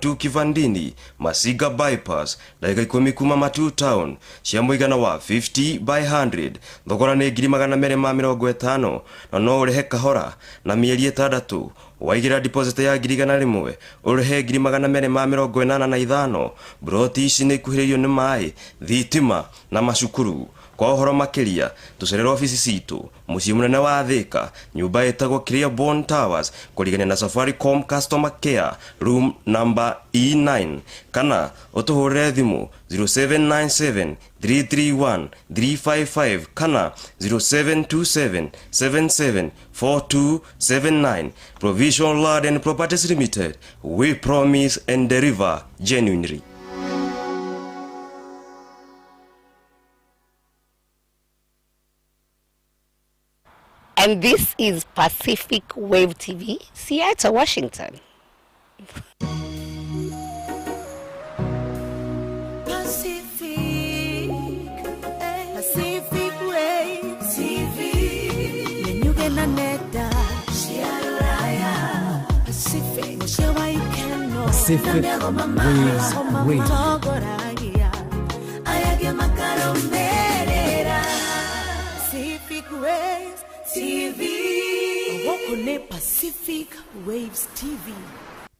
Matu Kivandini, Masiga Bypass, ndagĩka 10 kuma Matu Town, cia mũigana wa 50 by 100. Thogora nĩ 250,000, na no ũrĩhe kahora na mĩeri 6. Waigĩra deposit ya 100,000, ũrĩhe 285,000. Mburoti ici nĩ ikuhĩrĩirio nĩ maĩ, thitima na macukuru. Kwa ũhoro makĩria, tũcerere obici citũ mũciĩ mũnene wa Thika, nyũmba ĩtagwo Clearborn Towers, kũrigania na Safaricom Customer Care, room number E9, kana ũtũhũrĩre thimũ 0797 331 355 kana 0727 77 4279. Provision Land and Properties Limited, we promise and deliver genuinely. And this is Pacific Wave TV, Seattle, Washington. Pacific, Pacific Wave TV. Nenyuge na neta, Shiaraya, Pacific, Moshewa Ikeno, Pacific Waves Radio. Togoragia, Ayage Makaromerera, Pacific Waves TV. Wokone Pacific Waves TV.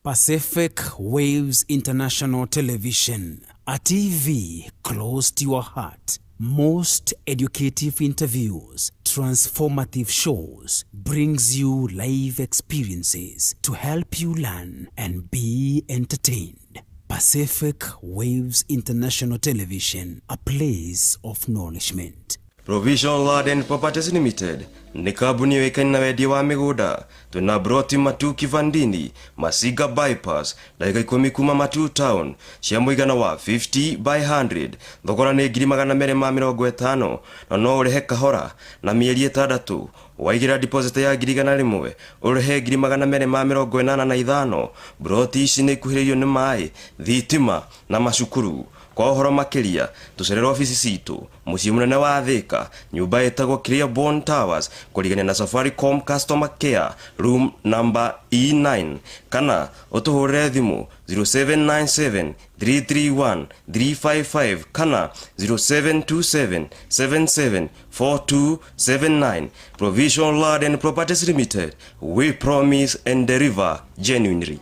Pacific Waves International Television, a TV close to your heart. Most educative interviews, transformative shows, brings you live experiences to help you learn and be entertained. Pacific Waves International Television, a place of nourishment. Provision Land and Properties Limited nĩ kambuni yũĩkaine na wendia wa mĩgũnda. Twĩna broti Matu Kivandini, Masiga Bypass, ndagĩka 10 kuma Matu Town, cia mũigana wa 50 by 100. Thogora nĩ 250,000, na no ũrĩhe kahora na mĩeri 6. Waigĩra deposit ya 100,000, ũrĩhe 285,000. Mburoti ici nĩ ikuhĩrĩirio nĩ maĩ, thitima na macukuru. Kwa ũhoro makĩria, tũcerere obici citũ mũciĩ mũnene wa Thika, nyũmba ĩtagwo Clearborn Towers, kũrigania na Safaricom Customer Care, room number E9, kana ũtũhũrĩre thimũ 0797 331 355 kana 0727 77 4279. Provision Land and Properties Limited, we promise and deliver genuinely.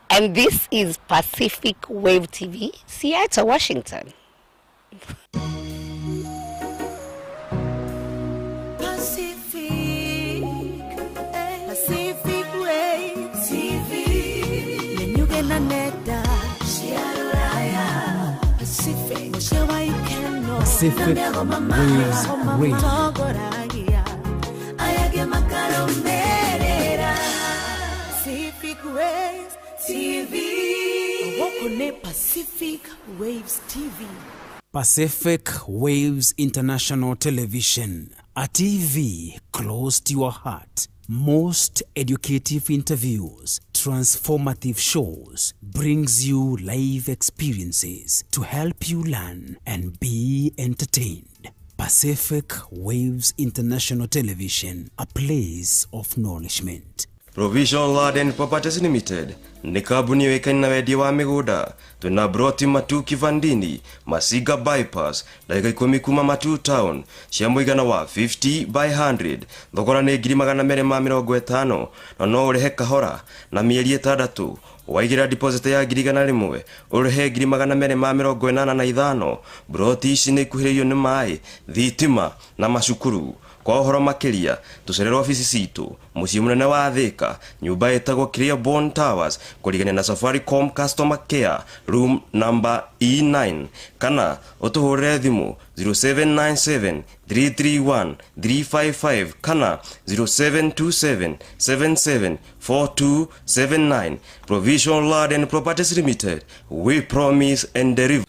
And this is Pacific Wave TV, Seattle, Washington. Pacific, Pacific Wave TV. Nenyuge na neta, Shiaraya, Pacific, Moshewa Ikeno, Pacific Waves Radio. Togoragia, Ayage Makaromerera, Pacific Waves TV. Wokone Pacific Waves TV. Pacific Waves International Television, a TV close to your heart. Most educative interviews, transformative shows, brings you live experiences to help you learn and be entertained. Pacific Waves International Television, a place of nourishment. Provision Land and Properties Limited nĩ kambuni yũĩkaine na wendia wa mĩgũnda. Twĩna broti Matu Kivandini, Masiga Bypass, ndagĩka 10 kuma Matu Town, cia mũigana wa 50 by 100. Thogora nĩ 250,000, na no ũrĩhe kahora na mĩeri 6. Waigĩra deposit ya 100,000, ũrĩhe 285,000. Mburoti ici nĩ ikuhĩrĩirio nĩ maĩ, thitima na macukuru. Kwa ũhoro makĩria, tũcerere obici citũ mũciĩ mũnene wa Thika, nyũmba ĩtagwo Clearborn Towers, kũrigania na Safaricom Customer Care, room number E9, kana ũtũhũrĩre thimũ 0797 331 355 kana 0727 77 4279. Provision Land and Properties Limited, we promise and deliver.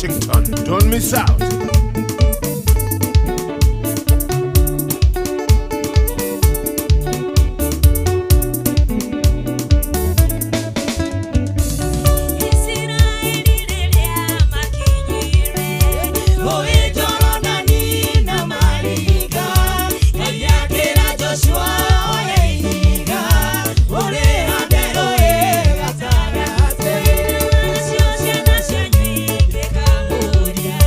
Washington. Don't miss out. Isiraeli rĩrĩa makinyire rũũĩ Jorodani na maringa, Ngai akĩra Joshua oe ihiga ũrĩhande rũũĩ gatagatĩ. Nacio ciana cianyu ingĩkamũũria,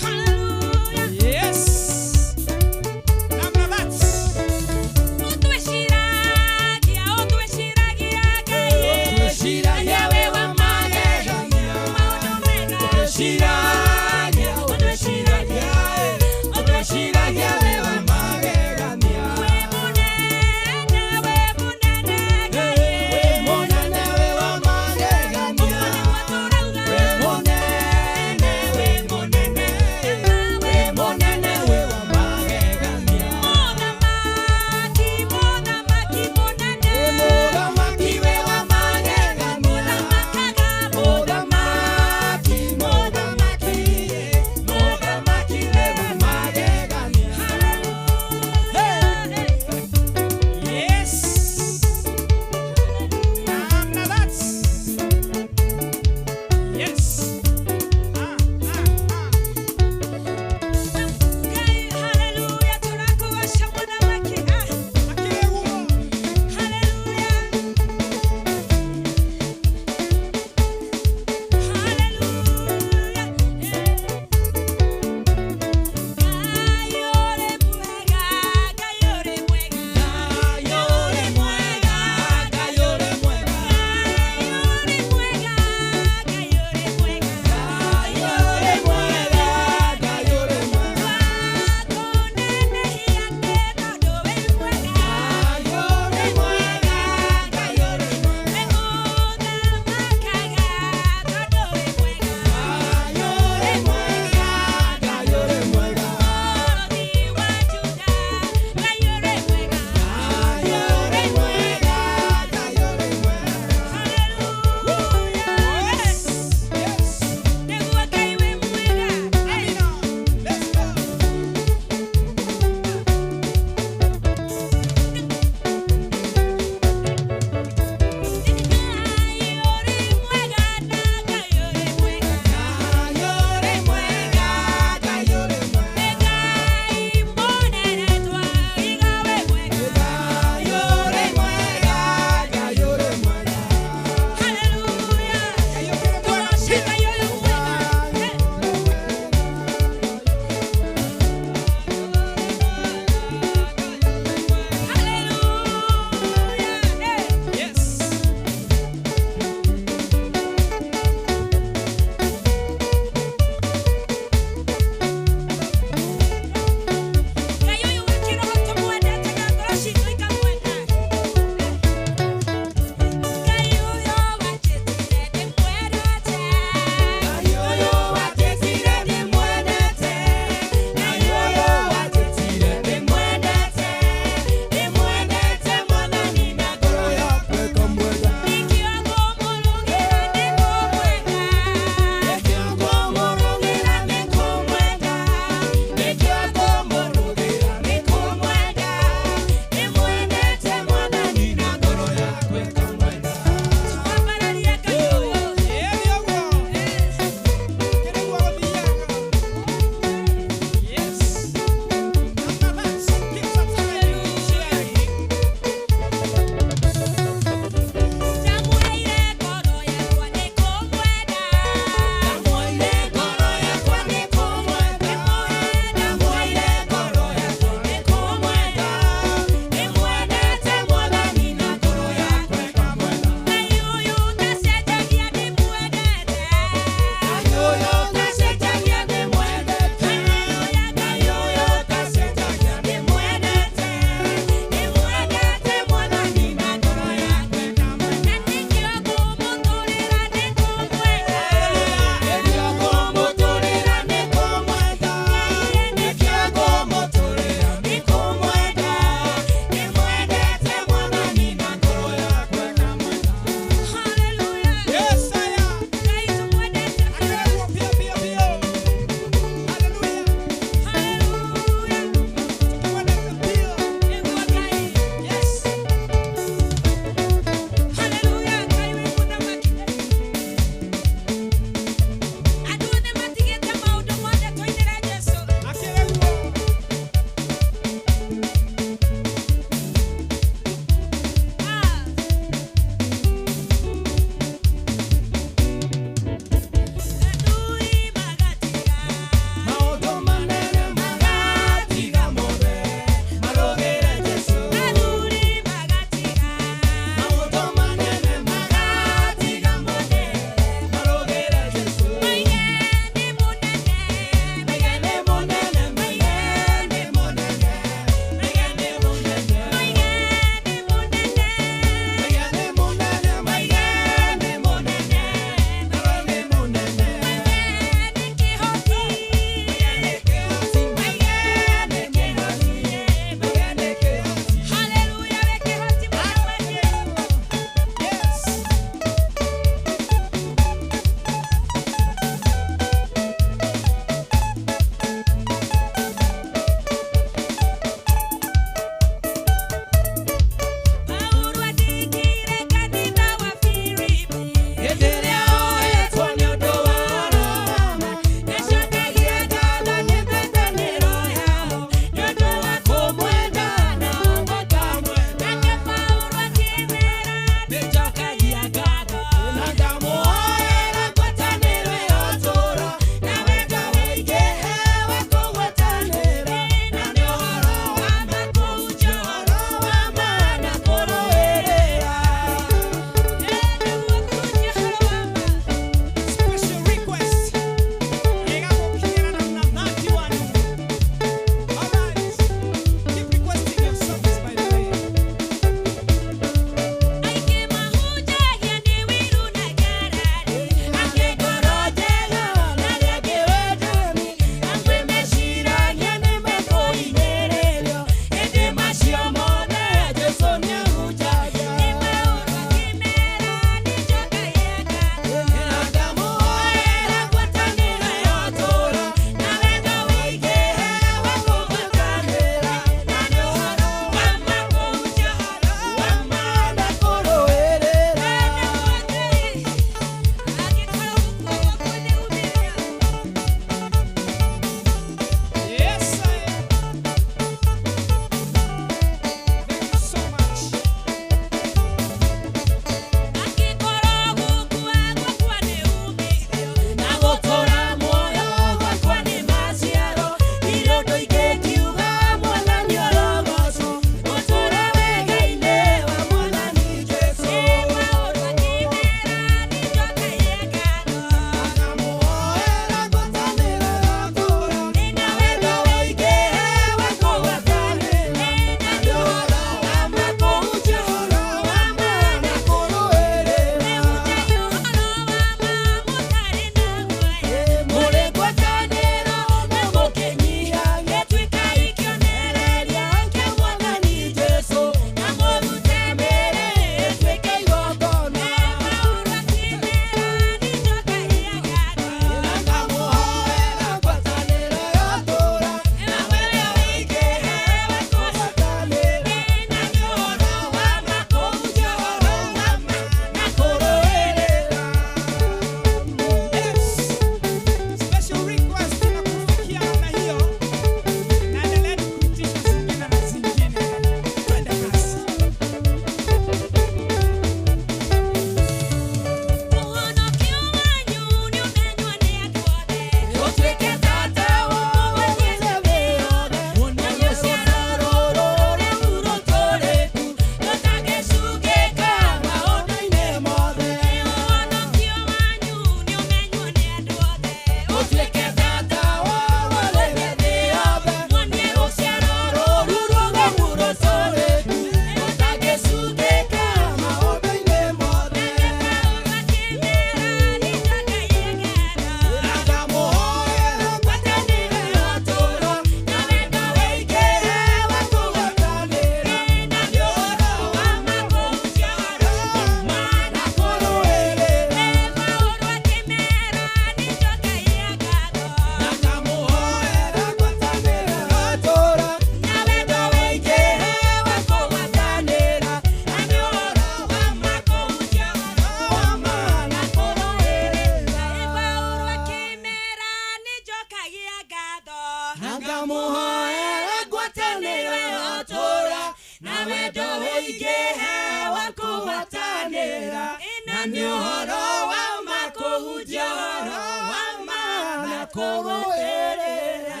Ndamũhoera ngwatanĩro ya ũtũũra na wendo ũingĩhe wa kũgwatanĩra na nĩ ũhoro wa ma kũhunjia ũhoro wa ma na kũrũĩrĩra.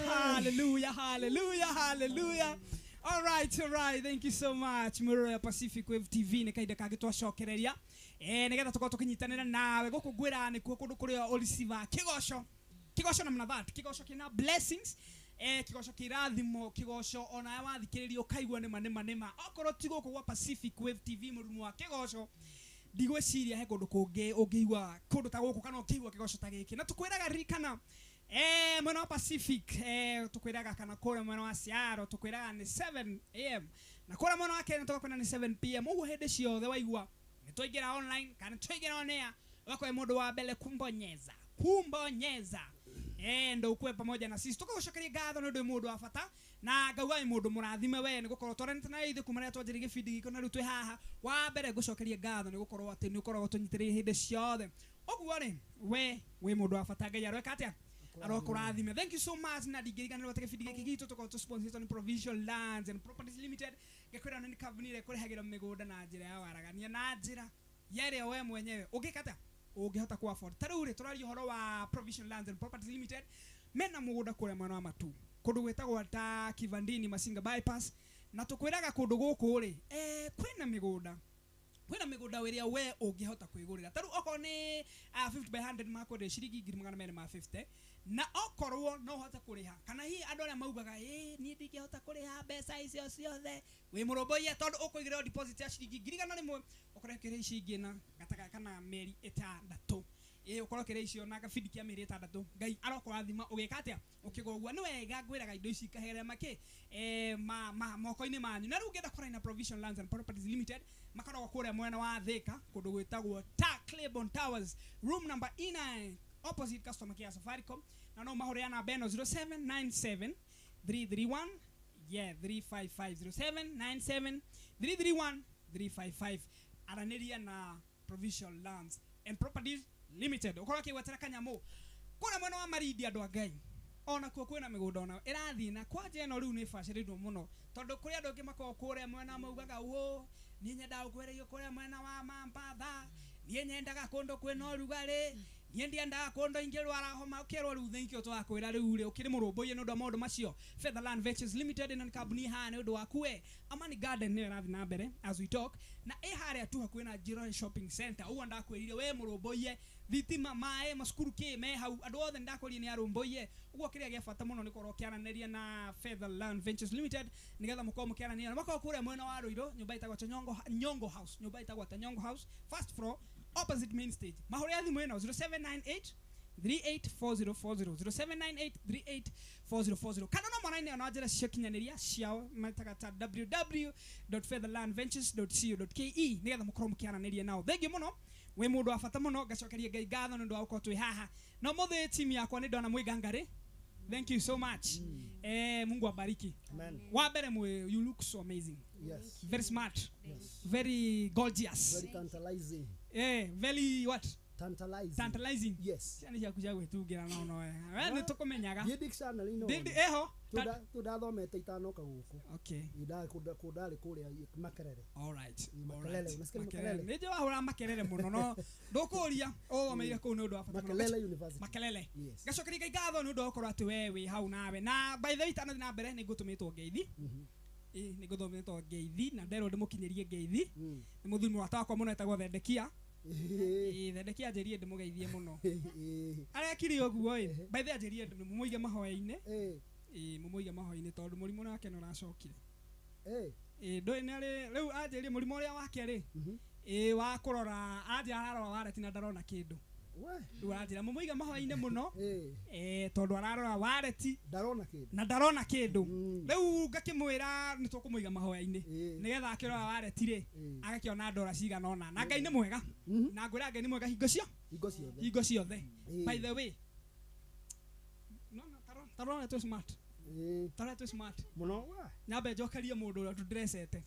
Hallelujah, hallelujah, hallelujah. All right, all right. Thank you so much. Muroro ya Pacific Wave TV nĩ kahinda kangĩ twacokereria nĩgetha tũkorwo tũkĩnyitanĩra nawe gũkũ ngwĩra nĩkuo kũndũ kũrĩa ũriciva kĩgoco kĩgoco namna that kĩgoco kĩna blessings kĩgoco kĩrathimo kĩgoco onawe wathikĩrĩria ũkaigua nĩma nĩma nĩma okorwo ti gũkũ gwa Pacific Wave TV mũrumo wa kĩgoco ndigwĩciria he kũndũ kũngĩ ũngĩigua kũndũ ta gũkũ kana ũkĩigua kĩgoco ta gĩkĩ na tũkwĩraga ririkana mwena wa Pacific tukwiraga kana kũrĩa mwena wa Seattle tukwiraga nĩ 7 am na kũrĩa mwena wa Kenya tugakwĩra nĩ 7 pm ũguo hĩndĩ ciothe waigua nĩ twaingĩra online kana twaingĩra on air ũgakorwo mũndũ wa mbere kumbonyeza kumbonyeza ndo ukue pamoja na sisi tukagucokeria ngatho nĩ ũndũ mũndũ wa bata na ngauga wĩ mũndũ mũrathime we nĩ gũkorwo twaranĩte na ithuĩ kuma rĩrĩa twanjĩrĩirie gĩbindi gĩkĩ na rĩu twĩ haha wa mbere ngũcokeria ngatho nĩ gũkorwo atĩ nĩ ũkoragwo tũnyitĩrĩire hĩndĩ ciothe ũguo rĩ we wĩ mũndũ wa bata Ngai aroeka atĩa arokũrathime. Thank you so much na ndingĩriganĩrwo atĩ gĩbindi gĩkĩ gitũ tũkorwo tũsponsorĩtwo nĩ Provision Lands and Properties Limited ngĩkwĩra nĩ kambuni ĩrĩa ĩkũrehagĩra mĩgũnda na njĩra ya waragania na njĩra ya ĩrĩa we mwenyewe ũngĩka atĩa ũngĩhota ku afford ta rĩu rĩ tũraria ũhoro wa Provision Lands and Properties Limited mena mũgũnda kũrĩa mwena wa Matu kũndũ gwĩtagwo ta Kivandini Masinga Bypass na tũkwĩraga kũndũ gũkũ rĩ kwĩna mĩgũnda ĩrĩa we ũngĩhota kwĩgũrĩra ta rĩu okorwo nĩ 50 by 100 makwenderia ciringi 250 na okorwo no ũhote kũrĩha kana hihi andũ arĩa maugaga niĩ ndingĩhota kũrĩha mbeca icio ciothe wĩ mũrũmbũiye tondũ ũkũigĩrĩrwo deposit ya ciringi 100,000 ũkorwo ũkĩrĩha ici ingĩ na gatagatĩ kana mĩeri 6 ũkorwo ũkĩrĩha icio na gabindi kĩa mĩeri 6 Ngai arokũrathima ũgĩka atĩa ũkĩgũra ũguo nĩ wega ngwĩraga indo ici ikaherera makĩ moko-inĩ manyu na rĩu ũngĩenda kũrora na Provision Lands and Properties Limited makoragwo kũrĩa mwena wa Thika kũndũ gwĩtagwo ta Claiborne Towers room number E9 opposite customer care Safaricom na no mahũrĩra namba ĩno 0797 331 yeah 355 0797 331 355 aranĩria na Provision Lands and Properties Limited ũkorwo ũkĩgwetera kanyamũ kũrĩa mwena wa Marindi andũ a Ngai ona kuo kwĩna mĩgũnda ona ĩrathiĩ na kwanja ĩno rĩu nĩ ĩbacĩrĩirwo mũno tondũ kũrĩ andũ angĩ makoragwo kũrĩa mwena maugaga ũũ niĩ nyendaga gũkwererio kũrĩa mwena wa Mambatha niĩ nyendaga kũndũ kwĩna ũrugarĩ niĩ ndiendaga kũndũ ingĩrwara homa ũkĩrwo rĩu thank you twakwĩra rĩu rĩ ũkĩrĩ mũrũmbũiye nĩ ũndũ wa maũndũ macio Featherland Ventures Limited ĩno nĩ kambuni ĩhaha nĩ ũndũ waku we Amani Garden nĩyo ĩrathiĩ na mbere as we talk na ĩ harĩa tu hakuhĩ na Njirore Shopping Center ũguo ndakwĩrire we mũrũmbũiye thitima maĩ macukuru kĩ me hau andũ othe ndakwĩrire nĩ arũmbũiye ũguo kĩrĩa gĩa bata mũno nĩ korwo ũkĩaranĩria na Featherland Ventures Limited nĩgetha mũkorwo mũkĩaranĩria na makorwo kũrĩa mwena wa Ruiru nyũmba ĩtagwo Nyongo House nyũmba ĩtagwo Nyongo House first floor opposite main stage mahũrĩra thimũ ĩno 0798 384040 0798 384040 kana no mwana ona njĩra cia kinyanĩria ciao metaga ta www.featherlandventures.co.ke nĩgetha mũkorwo mũkĩaranĩria nao thengiũ mũno wĩ mũndũ wa bata mũno ngacokeria Ngai ngatho nĩ ũndũ wa gũkorwo twĩ haha na ũmũthĩ timu yakwa nĩ ndona mwĩ ngangarĩ thank you so much Mungu abariki. Amen. Wa mbere mwe you look so amazing. Yes. Very smart. Yes. Very gorgeous. Very tantalizing. Very what? Tantalizing. Tantalizing. Yes. Ciana ciaku cia gwĩtungĩra no no we nĩ tũkũmenyaga. Thiĩ dictionary no. Eho. Tũndathomete itanoka gũkũ. Okay. Kũndarĩ kũrĩa Makerere. All right. Makerere. Unasikia Makerere? Nĩ njũĩ wahũra Makerere mũno no ndũkũria ũthomeire kũu nĩ ũndũ wa bata mũno. Makerere University. Makerere. Yes. Ngacokeria Ngai ngatho nĩ ũndũ wa gũkorwo atĩ we wĩ hau nawe na by the way itanathiĩ na mbere nĩ ngũtũmĩtwo ngeithi. Nĩ ngũtũmĩtwo ngeithi na nderwo ndĩmũkinyĩrie ngeithi. Nĩ mũthuri mũrata wakwa mũno etagwo Thendekia. Thendekia anjĩrie ndĩmũgeithie mũno. Arekire ũguo ĩ by the way anjĩrie mũmũige mahoya-inĩ. Mũmũige mahoya-inĩ tondũ mũrimũ wake nĩ ũracokire. Ndũĩ nĩ arĩ rĩu anjĩrie mũrimũ ũrĩa wake rĩ wa kũrora anjĩra ararora wareti na ndarona kĩndũ. Rĩu aranjĩra mũmũige mahoya-inĩ mũno tondũ ararora wareti ndarona kĩndũ na ndarona kĩndũ rĩu ngakĩmwĩra nĩ tũkũmũiga mahoya-inĩ nĩgetha akĩrora wareti rĩ agakĩona ndora cigana ũna na Ngai nĩ mwega na ngwĩra Ngai nĩ mwega hingo ciothe hingo ciothe by the way no no tarona tũ smart Tara twĩ smart. Mũno wa. Nyambe njokerie mũndũ ũrĩa tũndressete.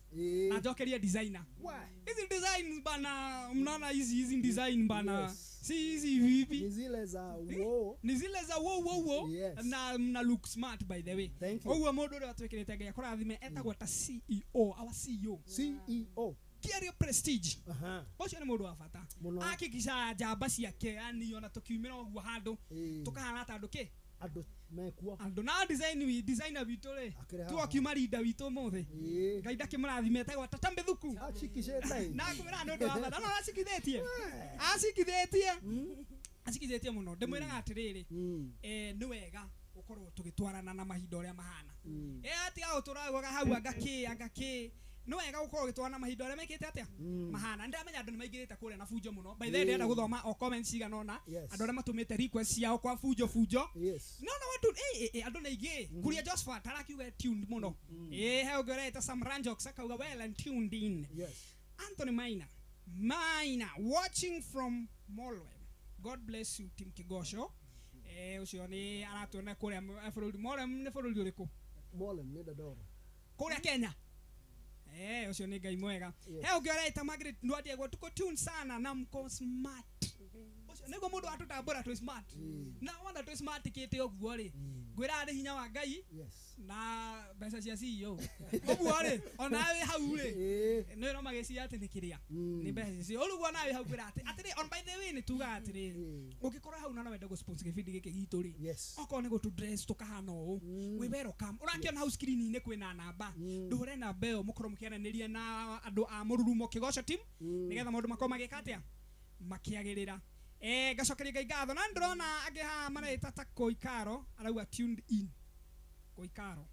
Na njokerie designer. Wa. Hizi designs bana, mnaona hizi design bana. Yes. Si hizi vipi? Ni zile za wo. Ni zile za wo wo wo. Yes. Na mna look smart by the way. Thank you. Ũguo mũndũ ũrĩa twĩkĩrĩte Ngai akũrathime etagwo ta CEO, our CEO. CEO. Kiario Prestige. Aha. Ũcio nĩ mũndũ wa bata. Mũno. Hakikisha njamba ciake yani ona tũkiumĩra ũguo handũ tũkahana ta andũ kĩ? Andũ mekuo. Andũ na design wi designer witũ rĩ. Akĩrĩ haha. Tuokiuma rinda witũ ũmũthĩ. Ngai ndakĩmũrathime etagwo Tata Mbithuku. Achikishĩte. Na ngwĩra nĩ ũndũ wa bata. No acikithĩtie. Acikithĩtie. Acikithĩtie mũno. Ndĩmwĩraga atĩrĩrĩ. Nĩ wega gũkorwo tũgĩtwarana na mahinda ũrĩa mahana. Tiga gũtũraguaga hau anga kĩ anga kĩ. Nĩ wega gũkorwo ũgĩtwarana na mahinda ũrĩa mekĩte atĩa mahana. Ndĩramenya andũ nĩ maingĩrĩte kũrĩa na bunjo mũno. By the way ndĩrenda gũthoma o comments cigana ũna. Andũ arĩa matũmĩte request ciao kwa bunjo bunjo. No no watu andũ nĩ aingĩ. Kuria Josephat arakiuga tuned mũno. He ũngĩ ũreta Sam Ranjox akauga well and tuned in. Anthony Maina. Maina watching from Molwe. God bless you Team Kigosho. Ũcio nĩ aratuona kũrĩa bũrũri Molwe nĩ bũrũri ũrĩkũ? Molwe nĩ Dandora. Kũrĩa Kenya. Ũcio nĩ Ngai mwega. He ũngĩ ũreta Margaret Ndwadiagwo tuko tune sana na mko smart. Ũcio nĩguo mũndũ atũtambũra twĩ smart. Na wona twĩ smart kĩte ũguo rĩ. Ngwĩra nĩ hinya wa Ngai. Na mbeca cia CEO. Ũguo rĩ ona wĩ hau rĩ. Nĩ no magĩciria atĩ nĩ kĩrĩa. Nĩ mbeca cia CEO. Ũguo ona wĩ hau ngwĩra atĩ atĩrĩ on by the way nĩ tugaga atĩrĩrĩ. Ũngĩkorwo hau na no wende gũ-sponsor gĩbindi gĩkĩ gitũ rĩ. Okorwo nĩ gũtũ dress tũkahana ũũ. Wĩ welcome. Ũrakĩona hau screen-inĩ kwĩna namba. Ndũhũre namba ĩyo mũkorwo mũkĩaranĩria na andũ a Mũrurumo Kĩgoco team. Nĩgetha maũndũ makorwo magĩka atĩa? Makĩagĩrĩra. Ngacokeria Ngai ngatho na ndĩrona angĩ haha mareta ta Koikaro arauga tuned in. Koikaro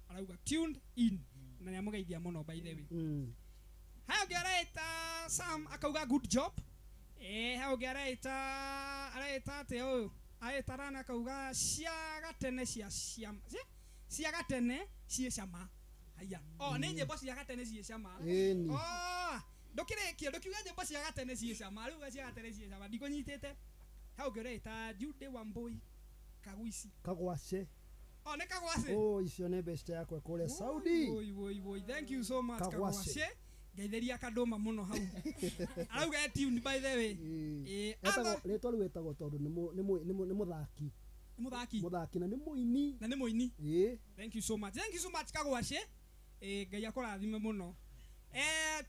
arauga tuned in na nĩamũgeithia mũno by the way. Haya ũngĩ areta Sam akauga good job. Haya ũngĩ areta atĩa ũyũ? Areta Rana akauga cia gatene cia cia gatene ciĩ cama. Haya. Oh nĩ nyĩmbo cia gatene ciĩ cama. Oh ndũkĩrĩkie ndũkiuga nyĩmbo cia gatene ciĩ cama rĩu cia gatene ciĩ cama ndikũnyitĩte. Hau ũngĩ ũreta Jude Wambui Kagwisi. Kagwace. Oh nĩ Kagwace. Oh icio nĩ best yakwa kũrĩa Saudi. Oi oi oi thank you so much Kagwace. Ngeithĩria kandũma mũno hau. Arauga tuned by the way. Rĩtwa rĩu ĩtagwo tondũ nĩ mũthaki. Nĩ mũthaki. Mũthaki na nĩ mũini. Na nĩ mũini. Thank you so much. Thank you so much Kagwace. Ngai akũrathime mũno.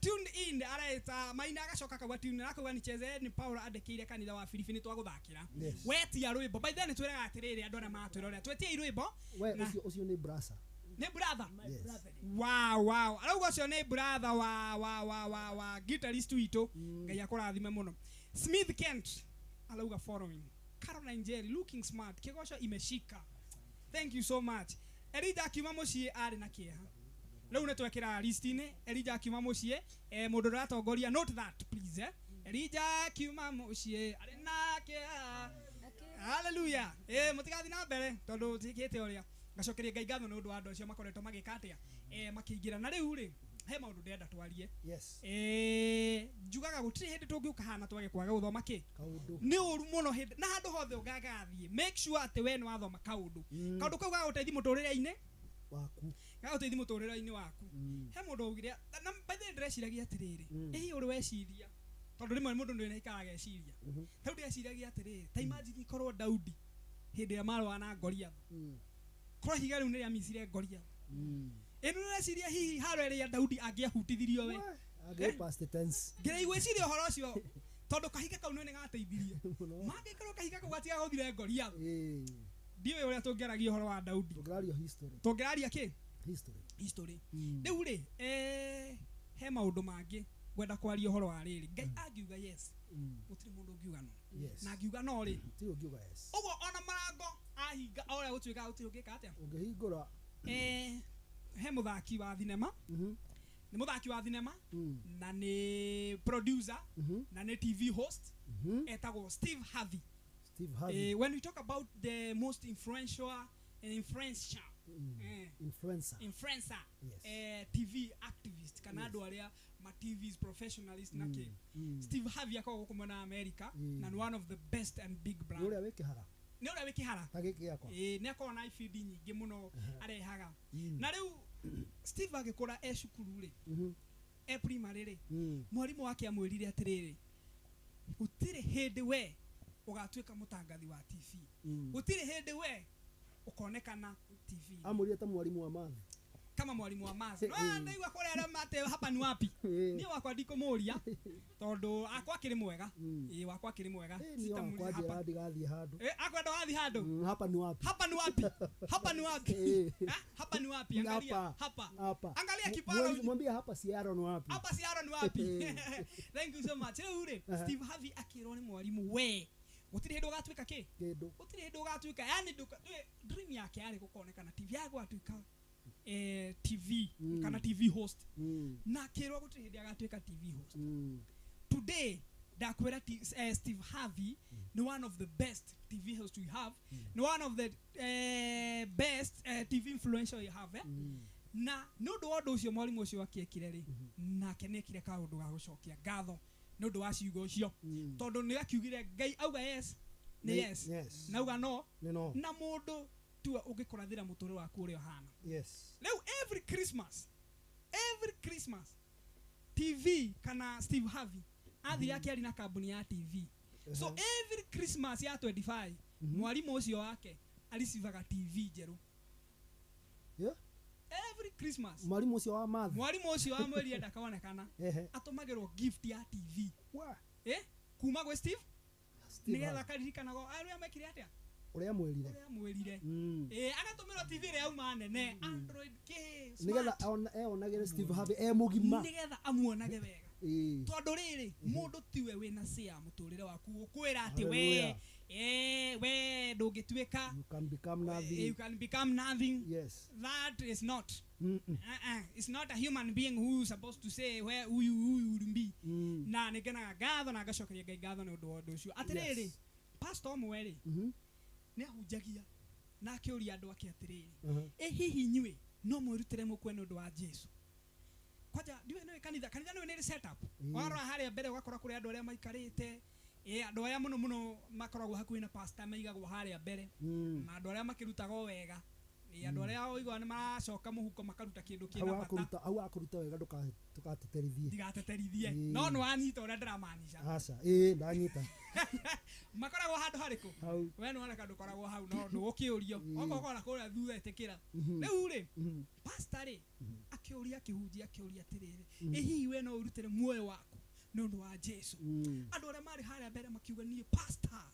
Tuned in areta Maina agacoka akauga tuned in akauga nicheze ni Paul andĩkĩire kanitha wa Filipi nĩ twagũthakĩra. Wetia rwĩmbo by then twĩraga atĩrĩrĩ andũ arĩa matwĩrorera twetie rwĩmbo. We ũcio nĩ brother. Nĩ brother. Wow wow arauga ũcio nĩ brother wa guitarist witũ. Ngai akũrathime mũno. Smith Kent arauga following Caroline Jerry looking smart Kĩgoco imeshika. Thank you so much. Elijah akiuma mũciĩ arĩ na kĩeha. Rĩu nĩ twekĩra list-inĩ Elijah akiuma mũciĩ mũndũ ũratongoria note that please Elijah akiuma mũciĩ arĩ na kĩeha. Hallelujah. Mũtigathiĩ na mbere tondũ tikĩte ũrĩa ngacokeria Ngai ngatho nĩ ũndũ wa andũ acio makoretwo magĩka atĩa makĩingĩra na rĩu rĩ he maũndũ ndĩrenda twarie. Njugaga gũtirĩ hĩndĩ tũngĩũka haha na twage kwaga gũthoma kĩ nĩ ũru mũno hĩndĩ na handũ hothe ũngĩgathiĩ make sure atĩ we nĩ wathoma kaũndũ kaũndũ kau gagũteithia mũtũrĩre-inĩ waku gagũteithia mũtũrĩre-inĩ waku. He mũndũ augire na by the way ndĩreciragia atĩrĩrĩ ĩ ũrĩ weciria tondũ rĩmwe mũndũ nĩ aikaraga eciria rĩu ndĩreciragia atĩrĩrĩ ta imagine korwo Daudi hĩndĩ ĩrĩa marũaga na Goliath korwo ihiga rĩu nĩrĩamicire Goliath ĩno ndĩreciria hihi haro ĩrĩa Daudi angĩahutithirio we angĩ past tense ngĩraigwĩciria ũhoro ũcio tondũ kahiga kau nĩ gateithirie mangĩkorwo kahiga kau gatigagũthire Goliath ndiũĩ ũrĩa tũngĩaragia ũhoro wa Daudi tũngĩraria history tũngĩraria kĩ history rĩu rĩ he maũndũ mangĩ ngwenda kwaria ũhoro wa rĩrĩ Ngai angiuga yes gũtirĩ mũndũ ũngiuga no na angiuga no rĩ gũtirĩ ũngiuga yes ũguo ona marango ahinga o ũrĩa gũtuĩkaga gũtirĩ ũngĩka atĩa ũngĩhingũra. He mũthaki wa thinema nĩ mũthaki wa thinema na nĩ producer na nĩ TV host etagwo Steve Harvey. Steve Harvey. When we talk about the most influential influencer influencer yes. TV activist kana andũ arĩa ma TVs professionalist na kĩ Steve Harvey akoragwo gũkũ mwena wa America na ni one of the best and big brand. Ũrĩa wĩ kĩhara. Nĩ ũrĩa wĩ kĩhara. Ta gĩkĩ gĩakwa. Ĩĩ, nĩ akoragwo na ibindi nyingĩ mũno arehaga. Na rĩu Steve agĩkũra e cukuru rĩ, e primary rĩ, mwarimũ wake amwĩrire atĩrĩrĩ, gũtirĩ hĩndĩ we ũgatuĩka mũtangathi wa TV, gũtirĩ hĩndĩ we ũkonekana TV. Amũrire ta mwarimu wa math. Kama mwalimu wa maths. No ndaigua kũrĩa arĩa mate hapa ni wapi. Niĩ wakwa ndikũmũria tondũ akwa akĩrĩ mwega. Ĩĩ, wakwa akĩrĩ mwega. Niĩ wakwa Sitamuuliza njĩra hapa. ndigathiĩ handũ. Akwa ndũgathiĩ handũ. Hapa ni wapi? Hapa ni wapi? Hapa ni wapi? Hapa ni wapi? Angalia Hapa. hapa. Angalia kipara. Mwambie hapa Seattle ni wapi? Hapa Seattle ni wapi? Thank you so much. Rĩu rĩ, Steve Harvey akĩrwo nĩ mwarimu we gũtirĩ hĩndĩ ũgatuĩka kĩ? Kĩndũ. Gũtirĩ hĩndĩ ũgatuĩka. Yani dream yake yarĩ gũkonekana TV, yarĩ gũgatuĩka TV kana TV host. Na akĩrwo gũtirĩ hĩndĩ agatuĩka TV host. Today ndakwĩra Steve Harvey ni one of the best TV hosts we have, ni one of the best TV influencer we have, eh? Na nĩ ũndũ wa ũndũ ũcio mwarimũ ũcio akĩekire rĩ, nake nĩ ekire kaũndũ ga gũcokia ngatho nĩ ũndũ wa ciugo icio, tondũ nĩ akiugire Ngai auga yes nĩ yes, na auga no nĩ no, na mũndũ tiwe ũngĩkũrathĩra mũtũrĩre waku ũrĩa ũhana. Yes. Rĩu every Christmas TV kana Steve Harvey athire akĩaria na kambuni ya TV. So every Christmas ya 25 mwarimũ ũcio wake aricivaga TV njerũ. Yeah. Every Christmas Mwarimu ũcio wa math. Mwarimu ũcio wa mweri ndakonekana atũmagĩrwo gift ya TV. Wa. Kuma gwĩ Steve nĩgetha Harvey. akaririkanaga arĩa mekire atĩa? Ũrĩa mwĩrire. Ũrĩa mwĩrire. Agatũmĩrwo TV ĩrĩa yauma nene, Android K, Nĩgetha smart. eonagĩre Steve Harvey e mũgima. Nĩgetha amuonage wega. Tondũ rĩrĩ, mũndũ tiwe wĩna say ya mũtũrĩre waku gũkwĩra atĩ we, we ndũngĩtuĩka. You can become nothing. You can become nothing. Yes. That is not. It's not a human being who is supposed to say where who you will be. Na nĩngenaga ngatho na ngacokeria Ngai ngatho nĩ ũndũ wa ũndũ ũcio. Atĩrĩrĩ, pastor ũmwe rĩ, nĩ ahunjagia na akĩũria andũ ake atĩrĩrĩ, ĩ hihi inyuĩ no mwĩrutĩre mũkue nĩ ũndũ wa Jesu? Kwanja ndiũĩ nĩũĩ kanitha nĩũĩ nĩ ĩrĩ setup. Warora harĩa mbere ũgakora kũrĩ andũ arĩa maikarĩte, andũ arĩa mũno mũno makoragwo hakuhĩ na pastor maigagwo harĩa mbere, na andũ arĩa makĩrutaga o wega, andũ arĩa ũiguaga nĩ maracoka mũhuko makaruta kĩndũ kĩna bata. Hau akũruta wega ndũgateterithie. Ndigateterithie. No nĩ wanyita ũrĩa ndĩramaanisha. Aca, ndanyita. Makoragwo handũ harĩkũ? We nĩ woneka ndũkoragwo hau no ndũgũkĩũrio. Okorwo ũkoragwo kũrĩa thutha ĩtĩkĩra. Rĩu rĩ, pastor rĩ, akĩũria akĩhunjia akĩũria atĩrĩrĩ, ĩ hihi we no ũrutĩre muoyo waku nĩ ũndũ wa Jesu? Andũ arĩa marĩ harĩa mbere makiuga niĩ pastor,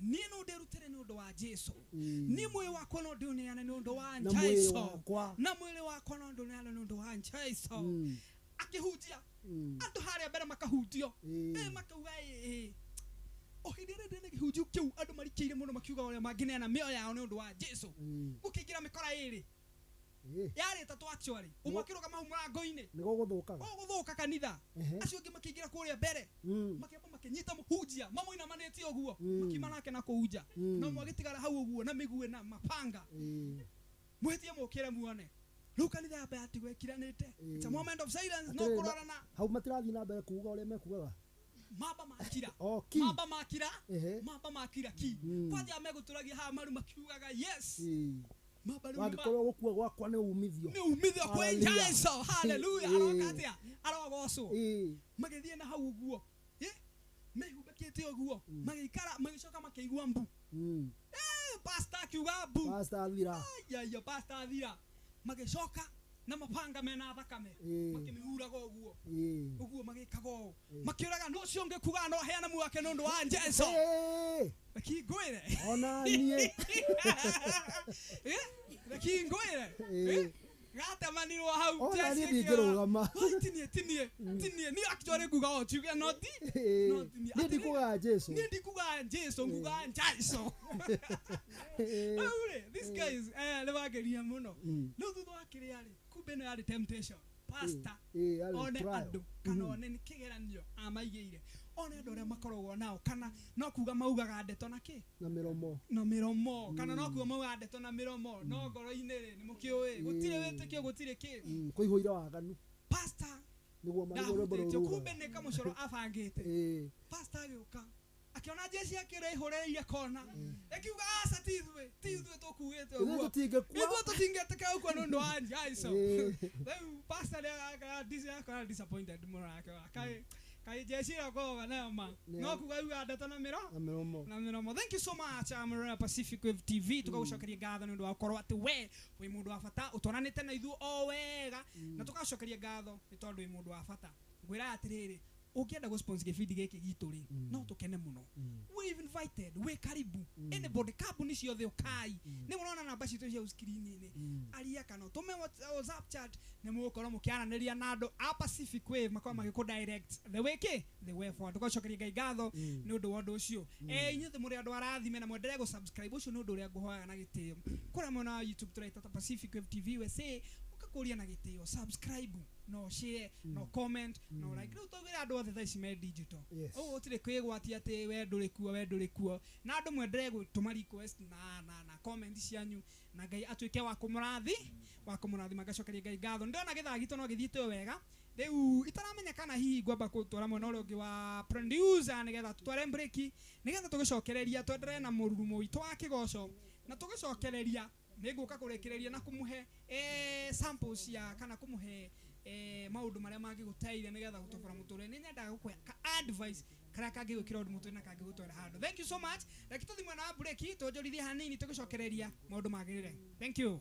niĩ no ndĩrutĩre nĩ ũndũ wa Jesu. Niĩ muoyo wakwa no ndĩũneane nĩ ũndũ wa Jesu. Na mwĩrĩ wakwa no ndĩũneane nĩ ũndũ wa Jesu. Akĩhunjia andũ harĩa mbere makahunjio, makauga ĩ o hĩndĩ ĩrĩa ndĩna kĩhunjio kĩu andũ marikĩire mũno makiuga ũrĩa mangĩneana mĩoyo yao nĩ ũndũ wa Jesu. Gũkĩingĩra mĩkora ĩrĩ yarĩ ĩtatũ actually, ũmwe akĩrũgama hau mũrango-inĩ nĩguo gũthũkaga, gũthũka kanitha, acio angĩ makĩingĩra kũrĩa mbere makĩamba makĩnyita mũhunjia mamũinamanĩtie ũguo, makiuma nake na kũu nja, no ũmwe agĩtigara hau ũguo na mĩguĩ na mapanga. Mwĩtie mũkĩre muone rĩu kanitha yamba yatigwo ĩkiranĩte. It's a moment of silence, no kũrorana hau matirathiĩ na mbere kuuga ũrĩa mekugaga. Mamba makira, mamba makira, mamba makira ki kwanja megũtũragia haha maru makiugaga yes. Wangĩkorwo gũkua gwakwa nĩ umithio, nĩ umithio kwĩ Jesu. Hallelujah. Aroka atĩa? Arogocwo. Magĩthiĩ na hau ũguo, mehumbĩkĩte ũguo, magĩikara, magĩcoka makĩigua mbu. Pastor akiuga mbu, pastor athira, aiya, pastor athira. Magĩcoka na mapanga mena thakame, makĩmĩhuraga ũguo ũguo, magĩkaga ũũ, makĩũraga nũ ũcio ũngĩ kugaga no aheane muoyo wake nĩ ũndũ wa Jesu. Reke ngwĩre ona niĩ, reke ngwĩre gatemanirwo hau. Ona niĩ ndingĩrũgama. Tinie tinie tinie, niĩ actually nguga o tuge no ti no tinie, niĩ ndikugaga Jesu, niĩ ndikugaga Jesu, ngugaga Jesu. Rĩu rĩ, these guys nĩ mageria mũno. Rĩu thutha wa kĩrĩa rĩ, kumbe ĩno yarĩ temptation. Pastor one andũ kana one nĩ kĩgeranio amaigĩire, one andũ arĩa makoragwo nao, kana no kuga maugaga ndeto na kĩ na mĩromo, na mĩromo, kana no kuga maugaga ndeto na mĩromo, no ngoro-inĩ rĩ nĩ mũkĩũĩ gũtirĩ wĩtĩkio, gũtirĩ kĩ, kũihũire waganu. Pastor nĩguo marĩguo rwĩmbo ndahutĩtio, rũu kumbe nĩ kamũcoro abangĩte. Pastor agĩũka Akiona jeshi yake ĩrĩa ĩhũrĩrĩire kona, ĩkiuga aca, ti ithuĩ, ti ithuĩ tũkuĩte Ithuĩ ũguo. Tũtingĩkua. Ithuĩ tũtingĩtĩkĩra gũkua nĩ ũndũ wa Jesũ. Ĩĩ. Rĩu pastor nĩ disappointed mũno nake, kaĩ kaĩ jeshi ĩyo koragwo nayo ma no kuga yuga ndeto na mĩro Na mĩromo. Na mĩromo. Thank you so much, Royal Pacific Wave TV. Tũgagũcokeria ngatho nĩ ũndũ wa gũkorwo atĩ we wĩ mũndũ wa bata, ũtwaranĩte na ithuĩ o wega, na tũgacokeria ngatho nĩ tondũ wĩ mũndũ wa bata. Ngwĩra atĩrĩrĩ, ũngĩenda gũ-sponsor gĩbindi gĩkĩ gitũ rĩ, no tũkene mũno. We invited, wĩ karibu. Anybody, kambuni ciothe, ũkai. Nĩ mũrona namba citũ cia screen-inĩ, aria kana ũtũme WhatsApp chat, nĩ mũgũkorwo mũkĩaranĩria na andũ a Pacific Wave, makorwo magĩkũ direct the way kĩ the way forward. Tũgacokeria Ngai ngatho nĩ ũndũ wa ũndũ ũcio. Inyuĩ mũrĩ andũ arathime na mwendelee gũ-subscribe. Ũcio nĩ ũndũ ũrĩa ngũhoyaga na gĩtĩo. Kũrĩa mwena wa YouTube tũraita ta Pacific Wave TV USA, ũgakũria na gĩtĩo, subscribe, no share, no comment, no like. Rĩu twaugĩra andũ othe thaa ici me digital. Ũguo gũtirĩ kwĩgwatia atĩ we ndũrĩ kuo, we ndũrĩ kuo. Na andũ mwendelee gũtũma request na comment cianyu, na Ngai atuĩke wa kũmũrathi wa kũmũrathima. Ngacokeria Ngai ngatho. Ndĩrona gĩthaa gitũ no gĩthiĩte o wega. Rĩu itaramenya kana hihi ngwamba gũtwara mwena ũrĩa ũngĩ wa producer nĩgetha tũtware break, nĩgetha tũgĩcokereria twenderee na mũrurumo witũ wa kĩgoco, na tũgĩcokereria nĩ ngũka kũrĩkĩrĩria na kũmũhe samples cia kana kũmũhe maũndũ marĩa mangĩgũteithia nĩgetha gũtobora mũtũrĩre. Nĩ nyendaga gũkũhe ka advice karĩa kangĩgwĩkĩra ũndũ mũtũrĩre na kangĩgũtwara handũ. Thank you so much. Reke tũthiĩ mwena wa break, tũnjũrithie hanini, tũgĩcokereria maũndũ magĩrĩre. Thank you.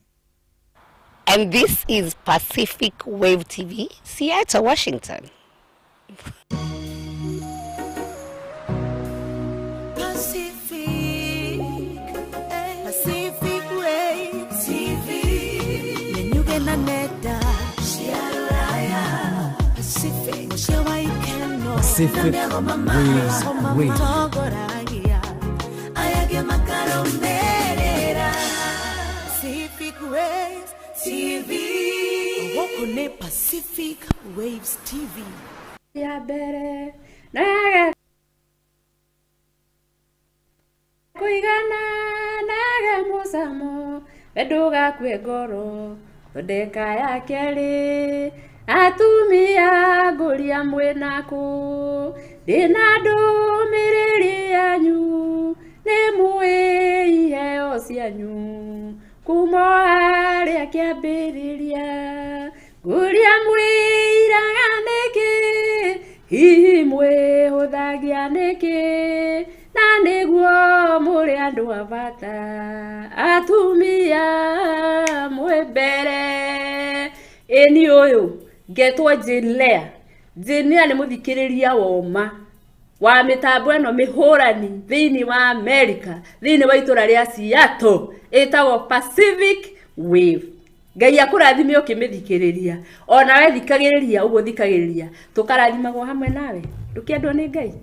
And this is Pacific Wave TV, Seattle, Washington. Pacific, Pacific Wave TV. Nenyuge na nenda cia rũraya. Pacific, mũciĩ wa ikeno. Pacific Na mĩgoma Waves Radio. matongoragia aya makarũmĩrĩra. Pacific Waves TV. Gũkũ nĩ Pacific Waves TV. Ya mbere nage kũigana nage mũcamo, we ndũgakue ngoro, thondeka ya kerĩ. Atumia ngũria mwĩnakũ, ndĩna ndũmĩrĩri yanyu, nĩ mũĩ iheo cianyu kuma o harĩa kĩambĩrĩria. Ngũria mwĩiraga nĩkĩ, hihi mwĩhũthagia nĩkĩ, na nĩguo mũrĩ andũ a bata. Atumia mwĩ mbere. Ĩni ũyũ ngetwo Jane Lea. Jane Lea nĩ mũthikĩrĩria woma wa mĩtambo ĩno mĩhũrani thĩinĩ wa America, thĩinĩ wa itũra rĩa Seattle, ĩtagwo Pacific Wave. Ngai akũrathime ũkĩmĩthikĩrĩria. Onawe thikagĩrĩria ũguo thikagĩrĩria, tũkarathimagwo hamwe nawe. Ndũkĩendwo nĩ Ngai.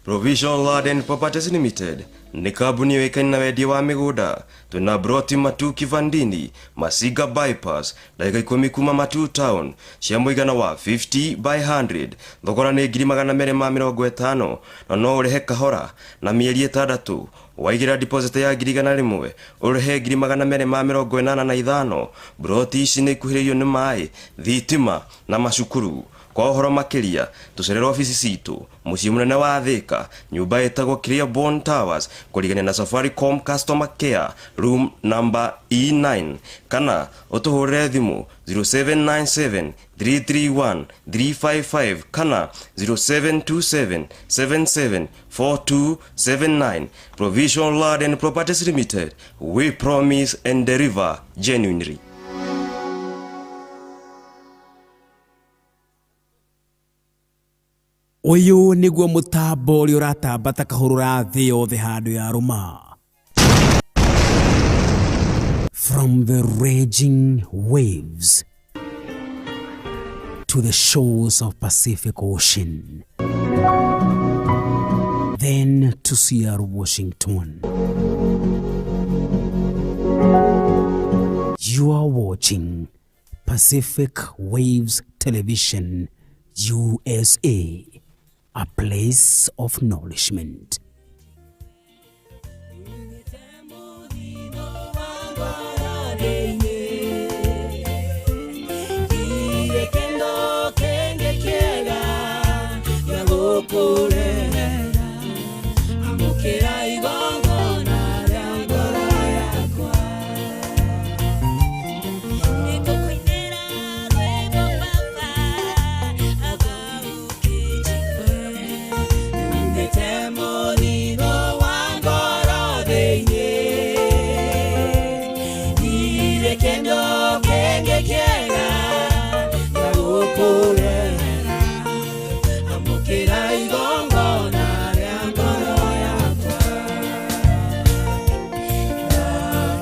Provision Land and Properties Limited nĩ kambuni yũĩkaine na wendia wa mĩgũnda. Twĩna broti Matu Kivandini, Masiga Bypass, ndagĩka 10 kuma Matu Town, cia mũigana wa 50 by 100. Thogora nĩ 250,000, na no ũrĩhe kahora na mĩeri 6. Waigĩra deposit ya 100,000, ũrĩhe 285,000. Broti ici nĩ ikuhĩrĩirio nĩ maĩ, thitima na macukuru. Kwa ũhoro makĩria, tũcerere obici citũ mũciĩ mũnene wa Thika, nyũmba ĩtagwo Clearborn Towers, kũrigania na Safaricom Customer Care, room number E9, kana ũtũhũrĩre thimũ 0797 331 355 kana 0727 77 4279. Provision Land and Properties Limited, we promise and deliver genuinely. Ũyũ nĩguo mũtambo ũrĩa ũratamba ta kahũrũra thĩ yothe handũ ya rũma. From the raging waves to the shores of Pacific Ocean, then to Seattle, Washington. You are watching Pacific Waves Television, USA, a place of nourishment. Ndirĩ kĩndũ kĩngĩ kĩega gĩa gũkũrehe.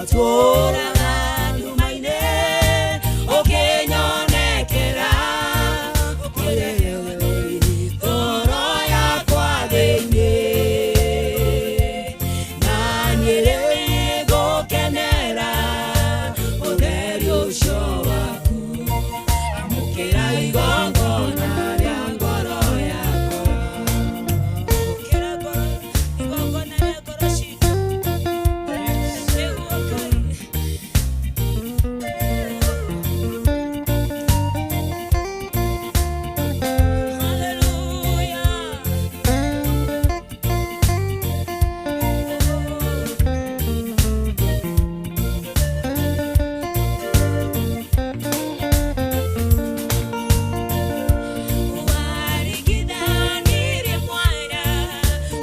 Ndatũraga nduma-inĩ ũkĩnyonekera ũkĩrehe ũtheri ngoro yakwa thĩinĩ na niĩ rĩu nĩngũkenera ũtheri ũcio waku amũkĩra igongona rĩa ngoro yakwa amũkĩra igongona rĩa ngoro citũ nĩguo Ngai. Hallelujah. Warigithanirie mwana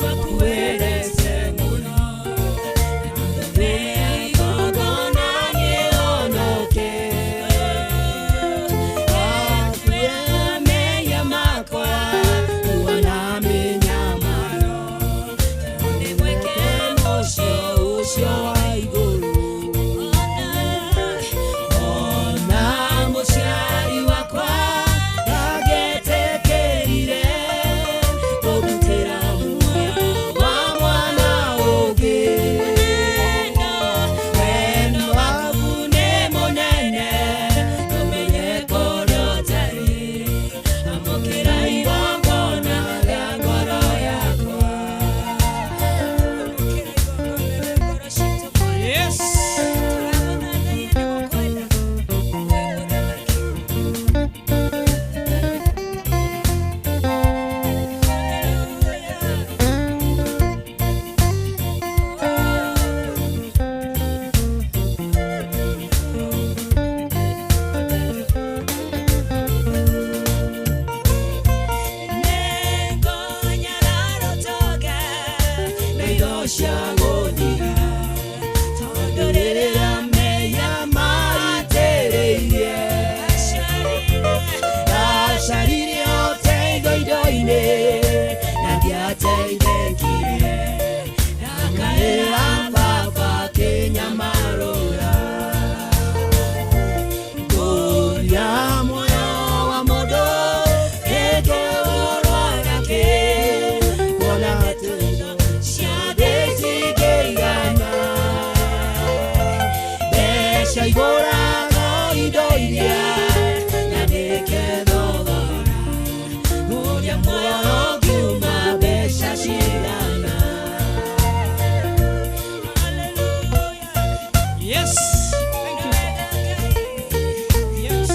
wakuendete mũno igongona nĩhonoke Wakuĩra mehia makwa kuona mĩnyamaro nĩgwĩke mũciĩ ũcio wa igũrũ ona mũciari wakwa ndangĩetĩkĩrire kũrutĩra muoyo wa mwana ũngĩ wendo waku nĩ mũnene ndũmenye kũrĩa ũtarĩ amũkĩra igongona rĩa ngoro yakwa amũkĩra igongona rĩa ngoro citũ Yes. tũragũthathaiya nĩ gũkwenda wĩ mũthamaki. Ndacaririe ũteithio indo-inĩ na ndiateithĩkire ndakaĩra baba kĩnyamarũra ngũria muoyo wa mũndũ ĩngĩũrwo nakĩ kuona atĩ indo cia thĩ cingĩigana mbeca igũraga indo iria na ndĩke thogora ngũria muoyo ngiuma mbeca cigana. Hallelujah. Yes. Thank you. Yes.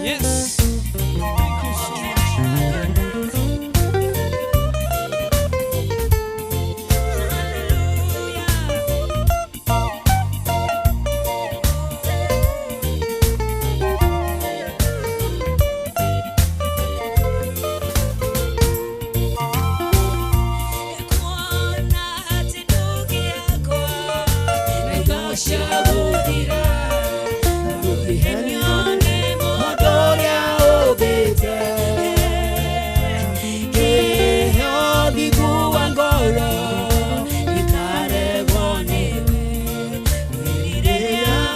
Yes. Thank you so much.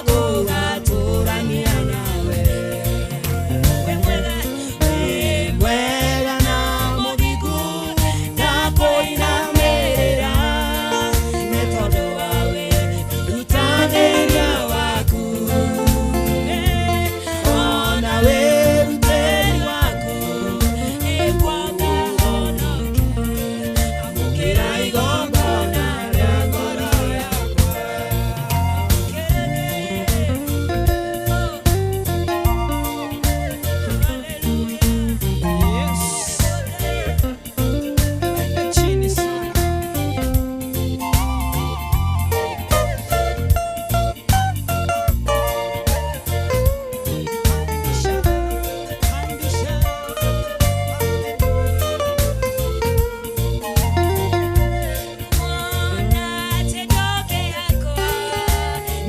Ngoro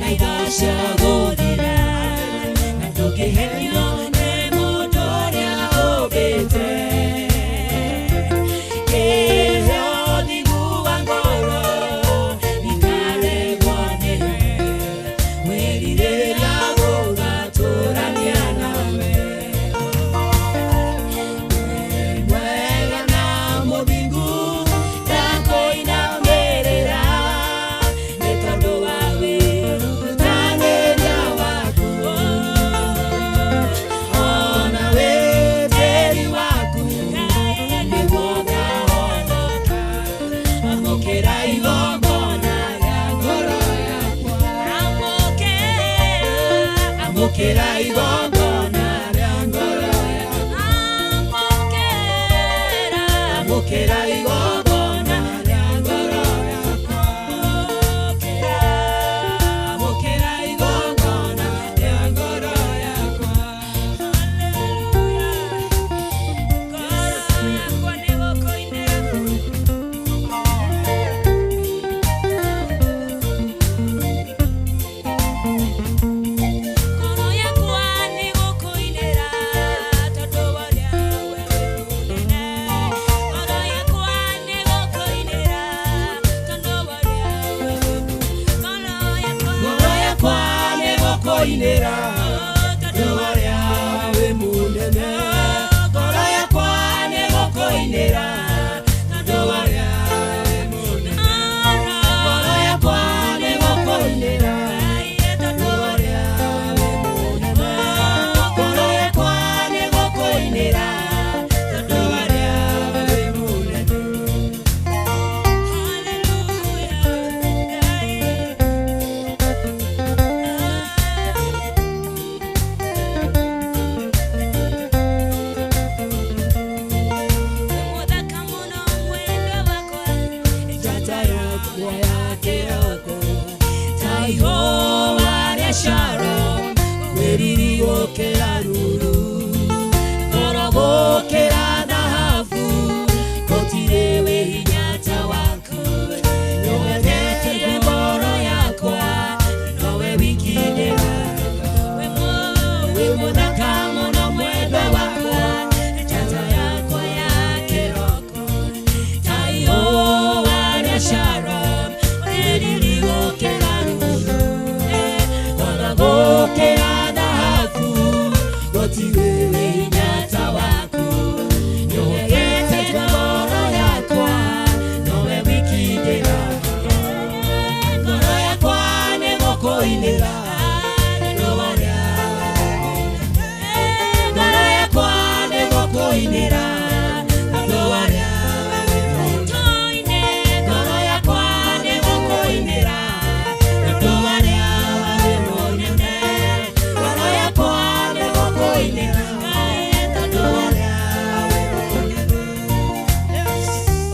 na indo cia gũthira na ndũngĩhenio nĩ mũndũ ũrĩa ũmbĩte kĩhe ũthingu wa ngoro ndikaregwo nĩwe wĩrirĩria gũgatũrania nawe mwega na mũthingu ndakũinamĩrĩra nĩ tondũ wa wĩrutanĩria waku ona wĩtĩri waku nĩguo ngahonoka amũkĩra igongona rĩa ngoro yakwa amũkĩra igongona rĩa ngoro yakwa amũkĩra igongona rĩa ngoro yakwa amũkĩra igongona rĩa ngoro yakwa ngoro yakwa nĩ gũkũinĩra. Ngoro yakwa nĩ gũkũinĩra tondũ wa ũrĩa we wĩ mũnene. Ngoro yakwa nĩ gũkũinĩra tondũ wa ũrĩa we wĩ mũnene. Ngoro yakwa nĩ gũkũinĩra tondũ wa ũrĩa wĩ mũnene. Ngoro yakwa nĩ gũkũinĩra tondũ wa ũrĩa wĩ mũnene. Ngoro yakwa nĩ gũkũinĩra tondũ wa ũrĩa wĩ mũnene. Ngoro yakwa nĩ gũkũinĩra tondũ wa ũrĩa wĩ mũnene. Mũthaka mũno mwendwa wakwa njata yakwa ya kĩroko ta ihũa rĩa Sharon wĩriri gũkĩra ruru ngoro gũkĩra thahabu gũtirĩ wĩ hinya ta waku nĩwendete ngoro yakwa nowe wiki ndĩraga wĩ mũthaka mũno mwendwa wakwa njata yakwa ya kĩroko ta ihũa rĩa Sharon wĩriri gũkĩra ruru ngoro gũkĩra thahabu gũtirĩ wĩ hinya ta waku nĩwendete ngoro yakwa nowe wiki ndĩraga ngoro yakwa nĩ gũkũinĩra ngoro yakwa nĩ gũkũinĩra tondũ wa ũrĩa ngoro yakwa nĩ gũkũinĩra tondũ wa ũrĩa wĩ mũnene. Ngoro yakwa nĩ gũkũinĩra tondũ wa ũrĩa wĩ mũnene.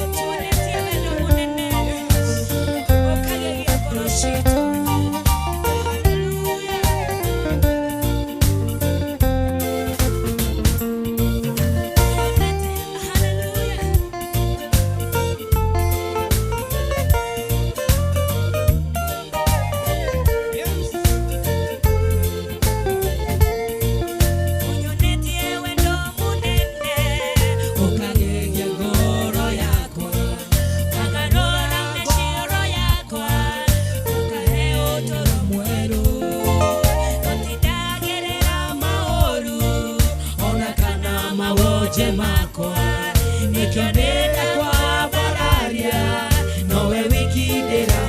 Ũtuonetie wendo mũnene ũkagegia ngoro citũ. Unyonetie wendo mũnene ũkagegia ngoro yakwa ũkagarũra meciria yakwa ũkahe ũtũũro mwerũ tũtindagerera maũru ona kana mawonje makwa nĩkĩo ndĩrakwambararia nowe wiki ndĩra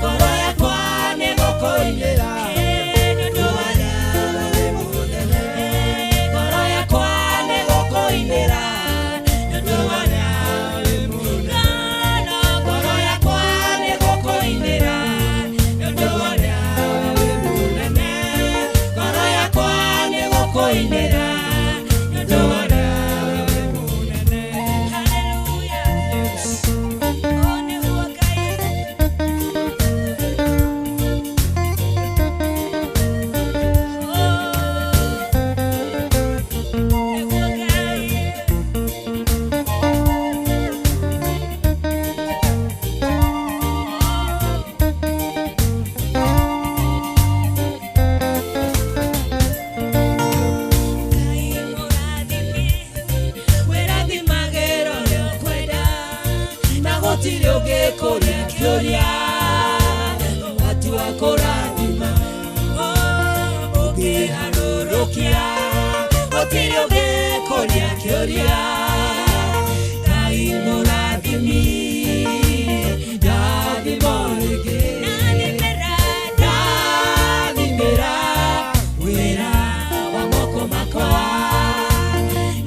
ngoro yakwa nĩ gũkũinĩra tondũ wa ũrĩa wĩ mũnene. Ngoro yakwa nĩ gũkũinĩra tondũ wa ũrĩa wĩ mũnene. Ngoro yakwa nĩ gũkũinĩra tondũ wa ũrĩa wĩ mũnene. Ngoro yakwa nĩ gũkũinĩra tondũ wa ũrĩa wĩ mũnene. Mũrathima ũngĩharũrũkia gũtirĩ ũngĩkũria kĩũria Ngai mũrathimi ndathimo rĩngĩ ndathimĩra wĩra wa moko makwa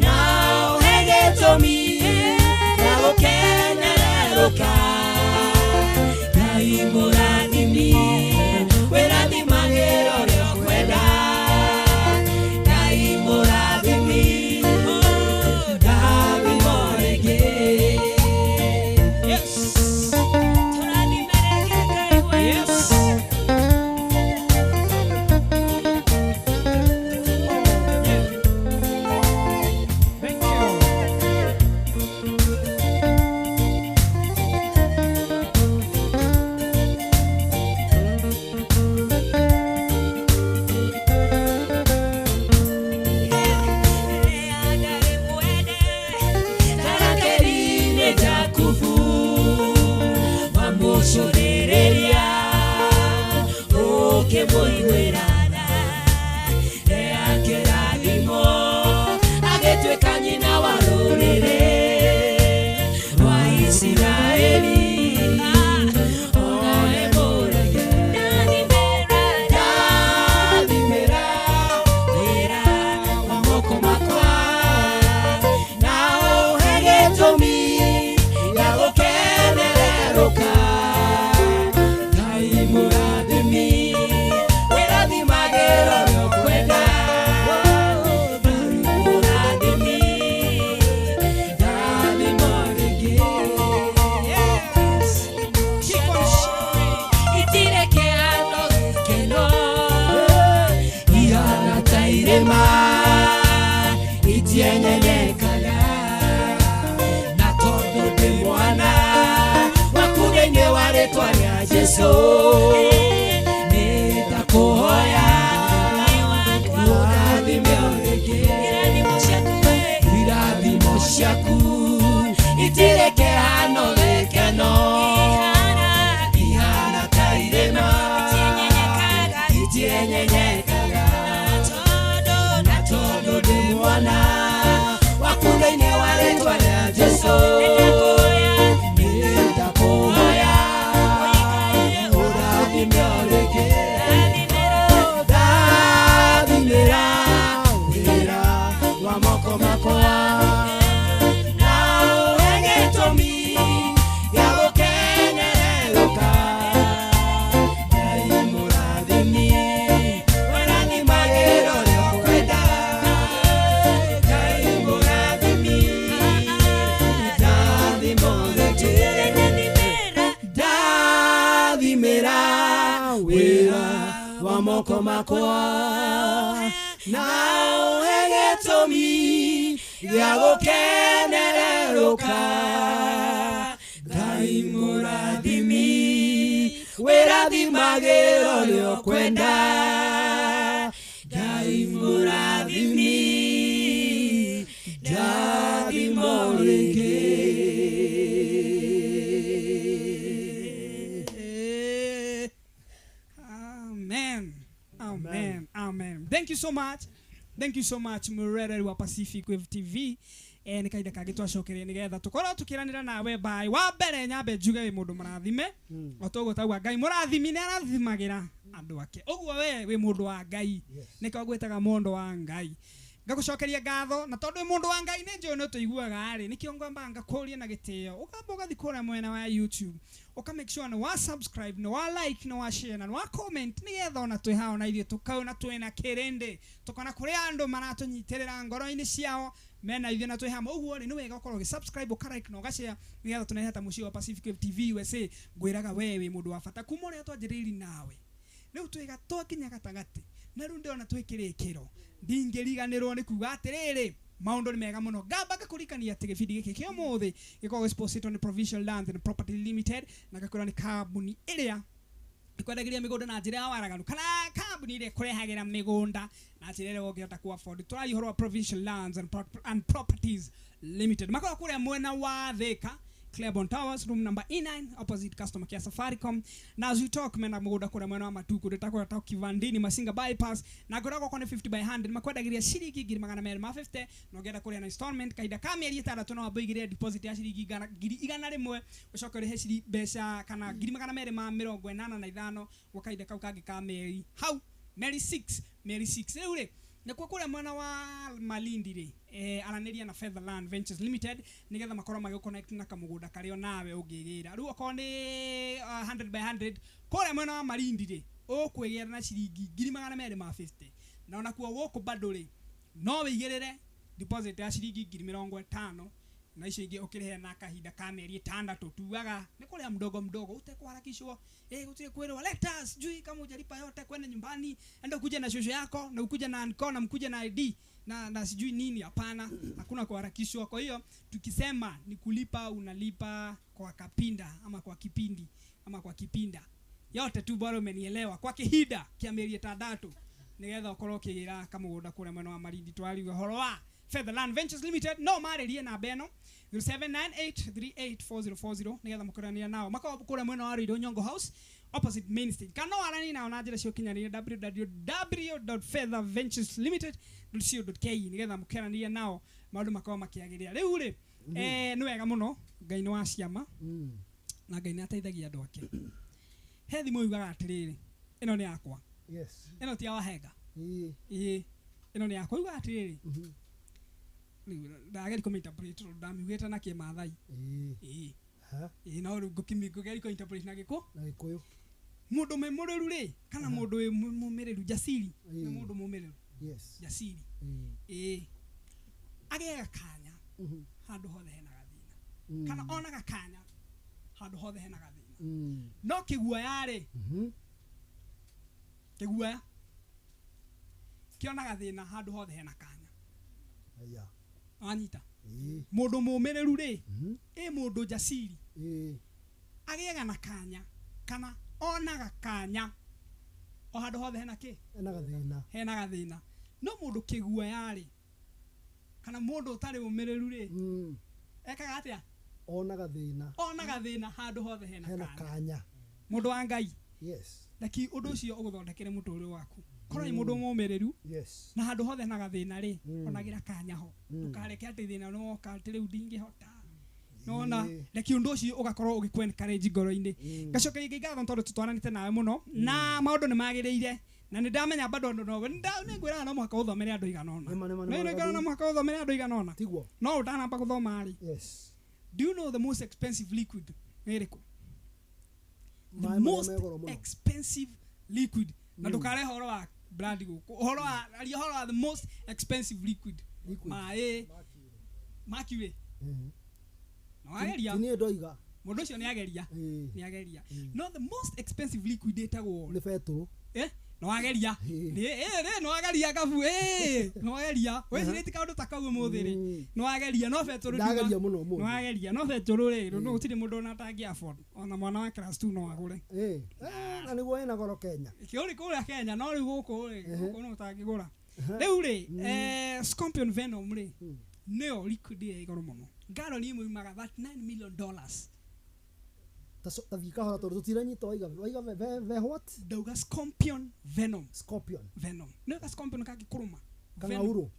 na ũhe gĩtũmi gĩa gũkenererũka Ngai mũrathimi wĩrathimagĩra ũrĩa ũkwenda Ngai mũrathimi ndathimo rĩngĩ. Yes. Yes. Yeah. Thank you. Tarakeri-inĩ Jakubu wamũcũthĩrĩria ũkĩmũiguĩra tha Lea kĩrathimo agĩtuĩka nyina wa rũrĩrĩ rwa Isiraeli onawe mũrege ndathimĩra wĩra wa moko makwa na ũhe gĩtũmi gĩa gũkenererũka Ngai mũrathimi wĩrathimagĩra ũrĩa ũkwenda Ngai mũrathimi ndathimo rĩngĩ. Yes. Keep on sharing. Itirĩ kĩhano gĩkeno ihana ta irĩma itienyenyekaga na tondũ ndĩ mwana waku thĩinĩ wa rĩtwa rĩa Jesũ nĩndakũhoya ũrathime o rĩngĩ irathimo ciaku itirĩ kĩhano gĩkeno ihana ta irĩma itienyenyekaga na tondũ ndĩ mwana waku thĩinĩ wa rĩtwa rĩa Jesũ nĩndakũhoya ũrathime o rĩngĩ ndathimĩra wĩra wa moko makwa na ũhe gĩtũmi gĩa gũkenererũka Ngai mũrathimi wĩrathimagĩra ũrĩa ũkwenda Ngai mũrathimi ndathimo rĩngĩ ndathimĩra wĩra wa moko makwa na ũhe gĩtũmi gĩa gũkenererũka Ngai mũrathimi wĩrathimagĩra ũrĩa ũkwenda Ngai mũrathimi ndathimo rĩngĩ. Amen. Amen. Amen. Thank you so much. Thank you so much murereri wa Pacific Wave TV. Nĩ kahinda kangĩ twacokeria nĩgetha tũkorwo tũkĩranĩra nawe mbaĩ wa mbere nyambe njuge wĩ mũndũ mũrathime o toguo tauga Ngai mũrathimi nĩ arathimagĩra andũ ake ũguo we wĩ mũndũ wa Ngai nĩkĩo ngwĩtaga mũndũ wa Ngai ngagũcokeria ngatho na tondũ wĩ mũndũ wa Ngai nĩ njũĩ nĩ ũtũiguaga rĩ nĩkĩo ngwamba ngakũria na gĩtĩo ũkamba ũgathiĩ kũrĩa mwena wa YouTube ũka make sure nĩ wa subscribe nĩ wa like nĩ wa share na nĩ wa comment nĩgetha ona twĩ haha ona ithuĩ tũkauna twĩna kĩrĩndĩ tũkona kũrĩa andũ maratũnyitĩrĩra ngoro-inĩ ciao mena ithuĩ na twĩ hamwe ũguo rĩ nĩ wega ũkorwo ũgĩ subscribe ũka like na ũga share nĩgetha tũnehe ta mũciĩ wa Pacific Wave TV USA ngwĩraga we wĩ mũndũ wa bata kuma ũrĩa twanjĩrĩirie nawe rĩu twĩga twakinya gatagatĩ na rĩu ndĩrona twĩ kĩrĩkĩro ndingĩriganĩrwo nĩ kuga atĩrĩrĩ maũndũ nĩ mega mũno ngamba ngakũririkania atĩ gĩbindi gĩkĩ kĩa ũmũthĩ gĩkoragwo gĩsponsored nĩ Provincial Lands and Property Limited na ngakwĩra nĩ kambuni ĩrĩa ikwendagĩria mĩgũnda na njĩra ya waraganu kana kambuni ĩrĩa ĩkũrehagĩra mĩgũnda na njĩra ĩrĩa ũngĩhota ku afford tũraria ũhoro wa Provincial Lands and Properties Limited makoragwo kũrĩa mwena wa Thĩka Claiborne Towers, room number E9, opposite customer care Safaricom. Na as we talk, mena mũgũnda kũrĩa mwena wa Matuku, ndĩtakũrĩa ta Kivandini, Masinga bypass, na ngoragwo kwa nĩ 50 by 100, makwendagĩria ciringi 250,000, na ũngĩenda kũrĩha na installment kahinda ka mĩeri 6 no wambe ũigĩrĩre deposit ya ciringi 100,000, ũcoke ũrĩhe ciringi mbeca kana 285,000 gwa kahinda kau kangĩ ka mĩeri hau mĩeri 6 mĩeri 6. Rĩu rĩ, nakuo kũrĩa mwena wa Malindi rĩ, aranĩria na Featherland Ventures Limited nĩgetha makorwo magĩgũconnect na kamũgũnda karĩa nawe ũngĩgĩra. Rĩu okorwo nĩ 100 by 100 kũrĩa mwena wa Malindi rĩ, ũkwĩgĩra na ciringi 250,000, na onakuo gũkũ bado rĩ, no wĩigĩrĩre deposit ya ciringi 50,000, na icio ingĩ ũkĩrĩhe na kahinda ka mĩeri 6. Tugaga nĩ kũrĩa mdogo mdogo, utekũharakishwo, gũtirĩ kwĩrwo leta sijui kama hujalipa yote kwenda nyumbani, enda ukuje na shosho yako na ukuje na anko na mkuje na ID na sijui nini. Hapana, hakuna kuharakishwa. Kwa hiyo tukisema ni kulipa, unalipa kwa kapinda ama kwa kipindi ama kwa kipinda yote tu, bora umenielewa, kwa kihida kia mĩeri 6 nigetha ũkorwo ũkĩgĩra kamũgũnda kũrĩa mwena wa Malindi. Twariwe ũhoro wa Featherland Ventures Limited, no marĩrie namba ĩno 0798384040 nigetha mũkoranĩre nao. Makoragwo kũrĩa mwena wa Ruiru Nyongo House, opposite main stage, kana no aranĩrie nao na njĩra cia ũkinyanĩria www.featherventureslimited.co.ke nigetha mũkeranĩrie nao maũndũ makorwo makĩagĩrĩra. Rĩu rĩ, nĩ wega mũno, Ngai nĩ wa ciama na Ngai nĩ ateithagia andũ ake. He thimũ yugaga atĩrĩrĩ, ĩno nĩ yakwa, Yes. ĩno ti ya wahenga, Ĩĩ. ĩĩ ĩno nĩ yakwa. Yugaga atĩrĩrĩ, ndageri kũmĩinterpret tondũ ndamiugĩte na kĩmathai. Ĩĩ. Ĩĩ. Ha? Ĩĩ, no rĩu ngũgeria kũ-interpret na gĩkũ Na Gĩkũyũ. Mũndũ mwĩmũrĩru rĩ, kana mũndũ wĩ mũmĩrĩru, jasiri nĩ Ĩĩ. mũndũ mũmĩrĩru. Yes. Jasiri. Ĩĩ. Ĩĩ, agĩaga kanya Mhm. handũ hothe hena gathĩna, Mm. kana onaga kanya handũ hothe hena gathĩna. Mm. No kĩguoya rĩ, Mhm. kĩguoya kĩonaga thĩna handũ hothe hena kanya. Aya. Wanyita? Ĩĩ. Mũndũ mũmĩrĩru rĩ, Mhm. ĩ mũndũ jasiri, Ĩĩ. agĩaga na kanya kana onaga kanya o handũ hothe hena kĩ, Ena gathĩna. hena gathĩna. No mũndũ kĩguoya rĩ, kana mũndũ ũtarĩ ũmĩrĩru rĩ, Mm. ekaga atĩa? Onaga thĩna. Onaga thĩna handũ hothe hena Hena kanya. kanya. Mũndũ wa Ngai, Yes. reki ũndũ ũcio ũgũthondekere mũtũrĩre waku. Korwo nĩ mũndũ mũmĩrĩru Yes. na handũ hothe na gathĩna rĩ, Mm. onagĩra kanya ho. Mm. Ndũkareke atĩ thĩna nĩ woka atĩ rĩu ndingĩhota. Nona Ĩĩ. reki ũndũ ũcio ũgakorwo ũgĩkũ encourage ngoro-inĩ. Mm. Ngacokeria Ngai ngatho tondũ tũtwaranĩte nawe mũno na maũndũ nĩ magĩrĩire, na nĩ ndamenya bado andũ no nĩ ngwĩraga no mũhaka ũthomere andũ igana ũna. Nĩma, nĩma, Nĩ nĩma, ngwĩraga no mũhaka ũthomere andũ igana ũna. Tiguo. No ũtanamba gũthoma rĩ, Yes. do you know the most expensive liquid nĩ ĩrĩkũ? The Maĩ marĩa most me goro mũno. expensive liquid, na ndũkarehe ũhoro wa brand gũkũ, ũhoro wa aria ũhoro wa the most expensive liquid. Liquid. Maĩ mercury. Mhm. No ageria. Ti niĩ ndoiga. Mũndũ ũcio nĩ ageria, Ĩĩ. nĩ ageria. Mm. No the most expensive liquid ĩtagwo Nĩ betũrũ. No ageria. Ĩĩ. Nĩ no ageria kabu, no ageria wĩcirĩtie kaũndũ ta kau ũmũthĩ rĩ, Mm. no ageria. No betũrũ Ndageria mũno ũmũthĩ. no ageria. No betũrũ rĩ, no gũtirĩ mũndũ ona atangĩ afford, ona mwana wa class 2 no agũre. Ĩĩ. Na nĩguo ĩna goro Kenya. Kĩũrĩ kũrĩa Kenya, no rĩu gũkũ rĩ, Ehe. gũkũ no ũtangĩgũra. Rĩu rĩ, scorpion venom rĩ, Mm. nĩyo liquid ĩrĩa ĩ goro mũno. Ngaroni ĩmwe yumaga $39 million. Ta thiĩ kahora tondũ tũtiranyita waiga waiga ve what? Ndauga scorpion venom. Scorpion. Venom nĩyo ka scorpion kangĩkũrũma. Kang'aurũ.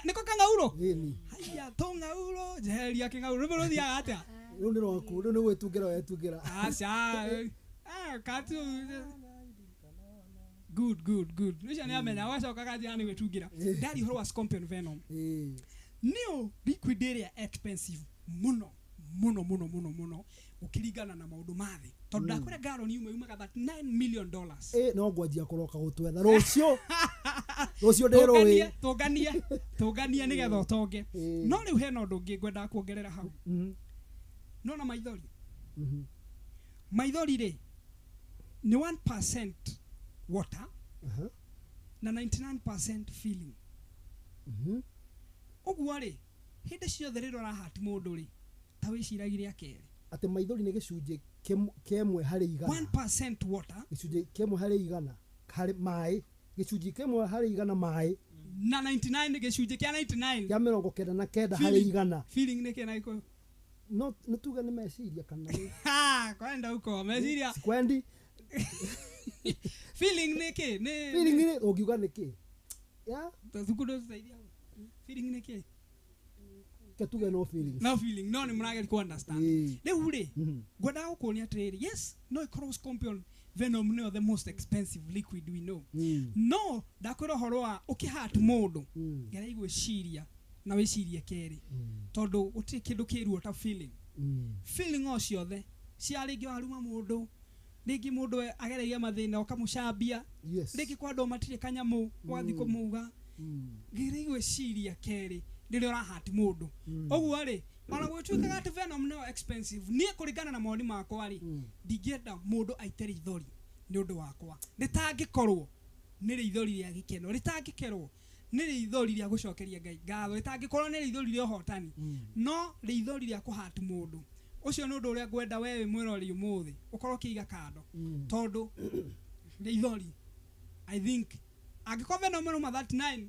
Nĩko kang'aurũ. Ĩni. Haiya, tũng'aurũ njeheria kĩng'aurũ. Rwĩmbo rũthiaga atĩa? Rĩu nĩ rwaku, rĩu nĩ gwĩtungĩra wetungĩra. Aca, katu good good good, ũcio nĩ amenya ũgacoka kanjĩra nĩ gwĩtungĩra. Ndari ũhoro wa scorpion venom, Ĩĩ. nĩyo liquid ĩrĩa expensive mũno mũno mũno mũno mũno gũkĩringana na maũndũ ma thĩ, tondũ ndakwĩra ngaroni ĩmwe yumaga $39 million. Ĩĩ, no ngwanjia kũroka gũtwetha rũciũ. Rũciũ ndĩ rũĩ. Tũnganie tũnganie nĩgetha ũtonge. Ĩĩ. No rĩu hena ũndũ ũngĩ ngwendaga kuongerera hau. Mhm. Nona maithori, Mhm. maithori rĩ nĩ 1% water Aha. na 99% feeling. Mhm. Ũguo rĩ, hĩndĩ ciothe rĩrĩa ũrahati mũndũ rĩ, ta wĩciragie kerĩ. Atĩ maithori nĩ gĩcunjĩ kĩmwe harĩ igana. 1% water Gĩcunjĩ kĩmwe harĩ igana harĩ maĩ. Gĩcunjĩ kĩmwe harĩ igana maĩ. Na 99 gĩcunjĩ kĩa 99 Kĩa 99 harĩ Feeling. igana. Feeling nĩ kĩ na Gĩkũyũ? No nĩ tuge nĩ meciria kana nĩ Ha, kwenda huko meciria. Sikwendi. Feeling nĩ kĩ? Nĩ Feeling nĩ ũngiuga nĩ kĩ? Yeah. Thukuru ndũteithia. Feeling nĩ kĩ? Ke tuge no feelings. No feeling, no nĩ mũrageria ku understand. Ĩĩ. Rĩu rĩ, Mhm. ngwendaga gũkũria atĩrĩrĩ, yes, no ĩkorwo scorpion venom nĩyo the most expensive liquid we know. No ndakwĩra ũhoro wa ũkĩhat mũndũ, geria gwĩciria na wĩcirie kerĩ, tondũ gũtirĩ kĩndũ kĩruo ta feeling. Feeling o ciothe cia rĩngĩ waruma mũndũ, rĩngĩ mũndũ agereire mathĩna ũkamũcambia, Yes. rĩngĩ kwa andũ matirĩ kanyamũ ũgathiĩ kũmuga, geria gwĩciria kerĩ rĩrĩa ũrahati mũndũ. Ũguo rĩ, ona gũgĩtuĩkaga atĩ venom nĩyo expensive, niĩ kũringana na mawoni makwa rĩ, ndingĩenda mũndũ aite rĩithori nĩ ũndũ wakwa, rĩtangĩkorwo nĩ rĩithori rĩa gĩkeno, rĩtangĩkerwo nĩ rĩithori rĩa gũcokeria Ngai ngatho, rĩtangĩkorwo nĩ rĩithori rĩa ũhotani, no rĩithori rĩa kũhati mũndũ ũcio nĩ ũndũ ũrĩa ngwenda we wĩ mwĩrori ũmũthĩ ũkorwo ũkĩiga kando, tondũ rĩithori I think angĩkorwo venom ĩrauma 39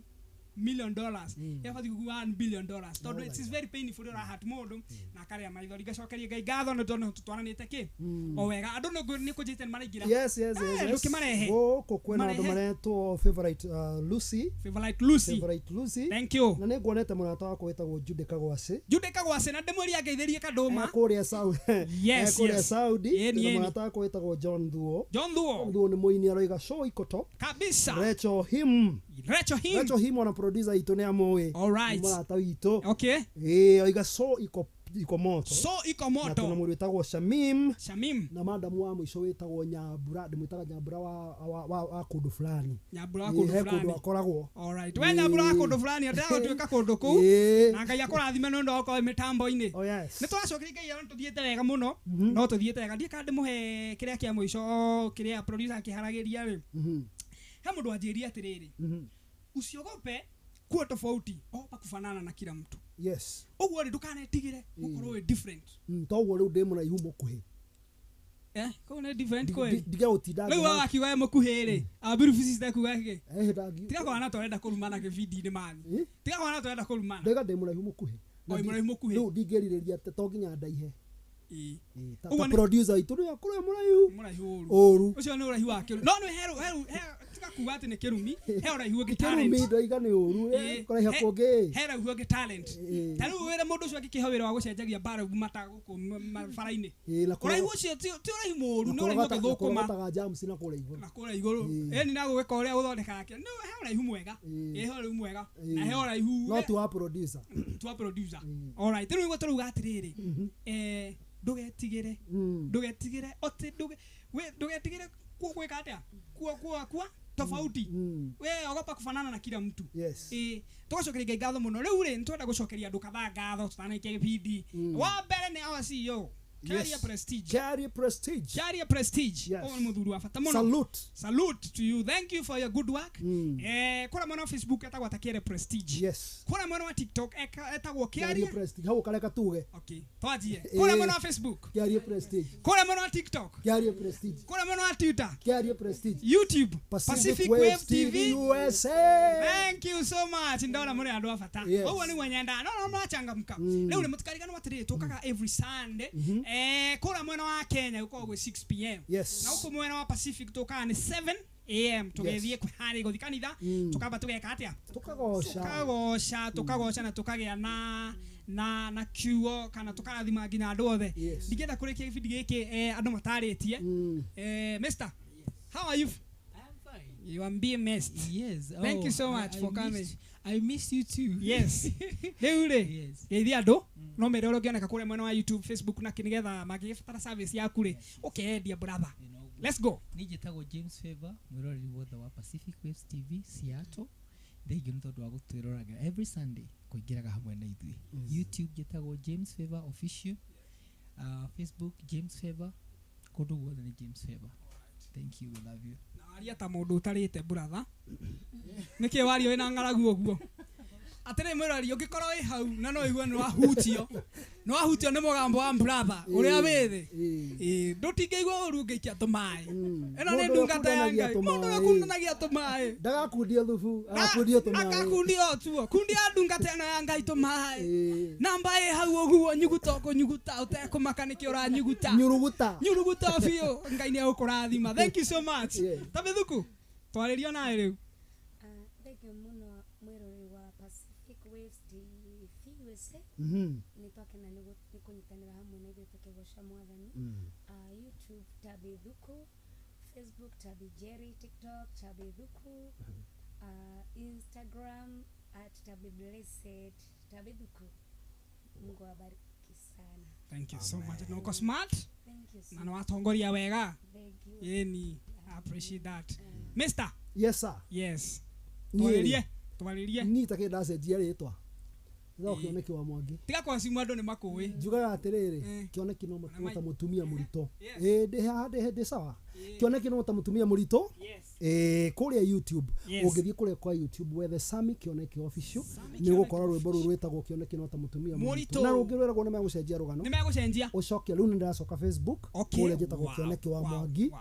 million dollars, ĩbatiĩ gũkua 1 billion dollars, tondũ it is very painful rĩrĩa ũrahati mũndũ na akarĩa maithori. Ngacokeria Ngai ngatho nĩ tondũ tũtwaranĩte kĩ o wega. Andũ nĩ kũnjĩte nĩ maraingĩra. Yes, yes, yes, yes. Ndũkĩmarehe. Gũkũ kwĩna andũ Marehe. maretwo favorite Lucy. Favorite Lucy. Favorite Lucy. Thank you. Na nĩ nguonete mũrata wakwa wĩtagwo Jude Kagwacĩ. Jude Kagwacĩ na ndĩmwĩrie angeithĩrie Kandũma. Kũrĩa Saudi. Yes, Kũrĩa yes. Saudi. Yeni, Ndĩna yeni. mũrata wakwa wĩtagwo John Thuo. John Thuo. John Thuo nĩ mũini aroiga show iko top. Kabisa. Rachel Him. Rachel Him. Rachel Him ona producer itũ nĩ amũĩ. All right. Nĩ mũrata witũ. Okay. Ĩĩ oiga show iko moto. So iko Na moto. tuna mũndũ wĩtagwo Shamim. Shamim. Na madamu wa mũico wĩtagwo Nyambura, ndĩmwĩtaga Nyambura wa kũndũ fulani. Nyambura wa kũndũ He fulani. kũndũ akoragwo. All right. We Nyambura wa kũndũ fulani atega gũtuĩka kũndũ kũu. Ĩĩ. Na Ngai akũrathime nĩ ũndũ wa gũkorwo mĩtambo-inĩ. Oh yes. Nĩ tũracokeria Ngai no tũthiĩte wega mũno. No tũthiĩte wega. Ndiĩ kana ndĩmũhe kĩrĩa kĩa mũico kĩrĩa producer akĩharagĩria rĩ. He mũndũ wanjĩrire atĩrĩrĩ, usiogope kuwa tofauti, ogopa kufanana na kila mtu. Yes. Ũguo rĩ, ndũkanetigĩre gũkorwo wĩ different. Toguo rĩu ndĩ mũraihu mũkuhĩ. Kũu nĩ different kweli. Ndige gũtinda Rĩu wa akiuga we mũkuhĩ rĩ, our beautiful sister kuga kĩ? Tiga Tiga kũhana ta ũrenda kũrumana kĩbindi-inĩ mathi. Tiga kũhana ta ũrenda kũrumana. Ndaiga ndĩ mũraihu mũkuhĩ. Oi, mũraihu mũkuhĩ. Rĩu ndingĩrirĩria to nginya ndaihe. Ĩĩ. Ta Ũguo ta producer witũ rĩu akorwo e mũraihu. Mũraihu ũru. Ũru. Ũcio nĩ ũraihu wa kĩrumi. No nĩ he tiga kuga atĩ nĩ kĩrumi, he ũraihu ũngĩ Kĩrumi talent. ndoiga nĩ ũru. Ĩĩ. Kũraiha kũngĩ. He ũraihu ũngĩ talent. Ta rĩu wĩra mũndũ ũcio angĩkĩhe wĩra wa gũcenjagia mbarabu mata gũkũ barabara-inĩ. Ĩĩ, na Ũraihu ũcio ti ũraihu mũũru, nĩ ũraihu na ũngĩthũkũma. kũrogotaga jams na kũrĩa igũrũ. Na kũrĩa igũrũ. Ĩni na gũgĩka ũrĩa gũthondekaga kĩ. No he ũraihu mwega. Ĩĩ, he ũraihu mwega. Na he ũraihu No ti wa producer. twa producer. All right, rĩu nĩguo tũrauga atĩrĩrĩ, ndũgetigĩre, ndũgetigĩre oti ndũgetigĩre gwĩka atĩa, kuwa tofauti, we ogopa kufanana na kila mtu. Yes. Ĩĩ, tũgacokeria Ngai ngatho mũno. Rĩu rĩ, nĩtwenda gũcokeria andũ kadhaa ngatho tũtanaikia gĩbindi. Wa mbere nĩ our CEO Carrier Prestige. Carrier Prestige. Carrier Prestige. Yes. Ũyũ nĩ mũthuri wa bata mũno. Salute. Salute to you. Thank you for your good work. Kũrĩa mwena wa Facebook etagwo ta Carrier Prestige. Yes. Kũrĩa mwena wa TikTok etagwo Carrier Carrier Prestige. Hau kareka tuge. Okay. Twanjie. Kũrĩa mwena wa Facebook. Carrier Prestige. Kũrĩa mwena wa TikTok. Carrier Prestige. Kũrĩa mwena wa Twitter. Carrier Prestige. YouTube. Pacific, Waves TV USA. Thank you so much. Ndona mũrĩ andũ a bata. Yes. Ũguo nĩguo nyendaga. No no mũrachangamka. Rĩu nĩ mũtikariganĩrwo atĩrĩrĩ, tũkaga every Sunday. Kũrĩa mwena wa Kenya gũkoragwo gwĩ 6 pm. Yes. Na gũkũ mwena wa Pacific tũkaga nĩ 7 am. Tũgĩthiĩ kwĩharĩria gũthiĩ kanitha, tũkamba tũgeka atĩa? Tũkagoca. Tũkagoca na tũkagĩa na kiugo kana tũkarathima nginya andũ othe. Yes. Ndingĩenda kũrĩkia gĩbindi gĩkĩ andũ matarĩtie. Mister, how are you? I'm fine. You are being missed. Yes. Thank you so much for coming. I miss you too. Yes. Rĩu rĩ, Yes. geithia andũ no mere ũrĩa ũngĩoneka kũrĩa mwena wa YouTube, Facebook na kĩ nĩgetha mangĩgĩbatara service yaku rĩ, ũkendia brother. Let's go. Niĩ njĩtagwo James Favor, mwĩroreri wothe wa Pacific Waves TV Seattle. Thengiũ nĩ tondũ wa gũtwĩroragĩra every Sunday kũingĩraga hamwe na ithuĩ. YouTube njĩtagwo James Favor Official. Facebook James Favor, kũndũ guothe nĩ James Favor. Thank you, we love you. Na waria ta mũndũ ũtarĩte brother. Nĩkĩ waria wĩna ng'aragu ũguo? Atĩrĩ mwĩrori ũngĩkorwo wĩ hau na no igue nĩ wahutio nĩ mũgambo wa brother ũrĩa wĩ thĩ. Ĩĩ, ndũtingĩigua ũru ũngĩikia tũmaĩ. Ĩno nĩ Mũndũ ũrĩa ndungata ya ũkundanagia Ngai. Mũndũ ũrĩa tũmaĩ. ũkundanagia tũmaĩ. Ndagakundia thubu, agakundia tũmaĩ. Akakundia o tuo. Kundia ndungata ĩno ya Ngai tũmaĩ. Namba ĩ hau ũguo nyuguta ũkũnyuguta ũtekũmaka nĩkĩ ũranyuguta. Nyuruguta. Nyuruguta biũ. Ngai nĩ egũkũrathima. Thank you so much. Tabithuku, twarĩrio nawe rĩu. Thank you muno mwiroreri wa Pacific Waves TV USA. Nĩ twakena nĩ kũnyitanĩra hamwe na ithuĩ tũkĩgoca mwathani. YouTube Tabithuku, Facebook Tabi Jerry, TikTok Tabithuku, Instagram at Tabi Blessed Tabithuku. Mungu awabariki sana. Thank you so much. Na uko smart. Thank you so Na nĩ watongoria wega. Thank you. Yeni, I appreciate that. Mister. Yes sir. Yes. Niĩ rĩ, Twarĩrie. Niĩ ta kĩ ndacenjia rĩtwa. Ndĩroka Kĩoneki wa Mwangi. Tiga kwa simu andũ nĩ makũĩ. Njugaga atĩrĩrĩ, Kĩoneki no mũtuo ta mũtumia mũritũ. Ĩĩ, ndĩ haha, ndĩ sawa. Kĩoneki no ta mũtumia mũritũ. Ĩĩ, kũrĩa YouTube. Ũngĩthiĩ kũrĩa kwa YouTube wethe Sami Kĩoneki Official, nĩ ũgũkora rwĩmbo rũu rwĩtagwo Kĩoneki no ta mũtumia mũritũ. Na rũngĩ rwĩragwo nĩ megũcenjia rũgano. Nĩ megũcenjia. Ũcoke rĩu nĩ ndĩracoka Facebook. Kũrĩa njĩtagwo Kĩoneki wa Mwangi.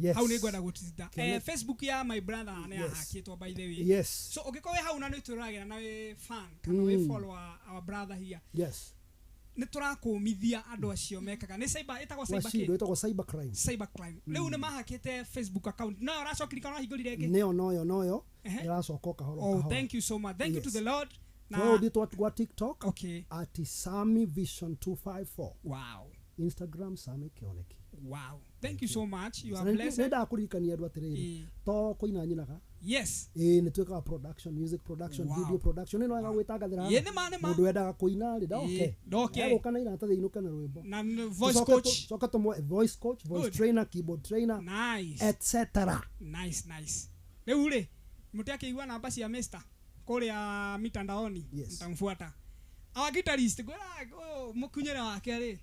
Yes. Hau nĩ ngwenda gũtinda. Facebook ya my brother nĩ yahakĩtwo by the way. Yes. So ũngĩkorwo wĩ hau na nĩ twĩroragĩra na wĩ fan kana wĩ follower our brother here. Yes. Nĩ tũrakũmithia andũ acio mekaga. Nĩ cyber ĩtagwo cyber Wacindo ĩtagwo cyber crime. Cyber crime. Rĩu nĩ mahakĩte Facebook account. No ũracokire kana ũrahingũrire ĩngĩ? Nĩyo noyo ĩracoka o kahora. Oh, thank you so much. Thank you to the Lord. Na ũthiĩ gwa TikTok. Okay. At Sami Vision 254. Wow. Instagram Sami Kĩoneki. Wow. Thank you so much. You are blessed. Nĩ ndakũririkania andũ atĩrĩrĩ, to kũina nyinaga. Yes. Ĩĩ, nĩ twĩkaga production, music production, video production. Ĩno wega gwĩtangathĩra. Mũndũ wendaga kũina rĩ, ndoke. Ndoke. Egũka na iratathi ainũke na rwĩmbo. Na voice coach. Coka tũmwe voice coach, voice trainer, keyboard trainer. Nice. Etc. Nice, nice. Rĩu rĩ, mũtiakĩigua namba cia Mr. kũrĩa mitandaoni. Mtamfuata. Our guitarist, gwĩra mũkunyĩre wake rĩ.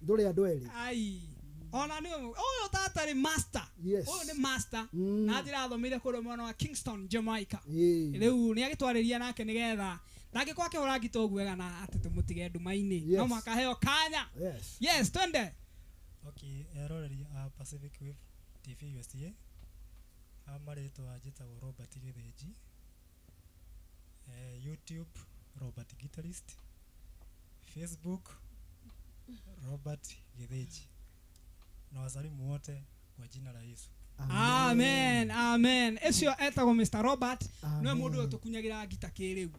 Ndũrĩ andũ erĩ. Ai. Ona nĩ ũyũ tata nĩ master. Ũyũ nĩ master. Na njĩra athomeire kũrĩa mwena wa Kingston, Jamaica. Rĩu nĩ agĩtwarĩria nake nĩgetha ndangĩkorwo akĩhũra ngita ũguo wega na atĩ tũmũtige nduma-inĩ. No mũhaka aheo kanya. Yes, twende. Okay, eroreri a Pacific Wave TV USA. A marĩtwa njĩtagwo Robert Gĩthĩnji. YouTube Robert Guitarist, Facebook Robert Gĩthĩnji. Na wasalimu wote kwa jina la Yesu. Amen, amen. Ecio etagwo Mr. Robert, niwe mundu uyu tukunyagira ngita kiriu.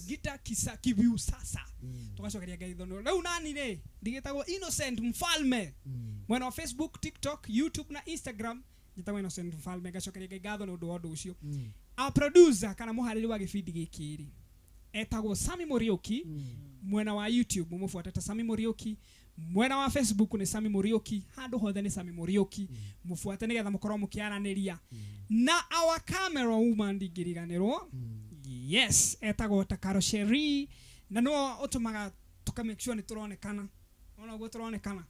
Ngita kisa kibiu sasa. Tugacokeria Ngai thono. Riu nani ri ndigitagwo Innocent Mfalme. Mwena wa Facebook, TikTok, YouTube na Instagram njitagwo Innocent Mfalme. Ngacokeria Ngai ngatho ni undu wa undu ucio. Our producer kana muhariri wa gibindi giki ri etagwo Sami Muriuki. Mwena wa YouTube mumufuate ta Sami Muriuki, mwena wa Facebook ni Sami Muriuki, handu hothe ni Sami Muriuki. Mufuate nigetha mukorwo mukiaraniria. Na our camera woman ndingiriganirwo. Yes, etagwo Takaro Sherry, na no utumaga tuka make sure ni turonekana. Ona uguo turonekana.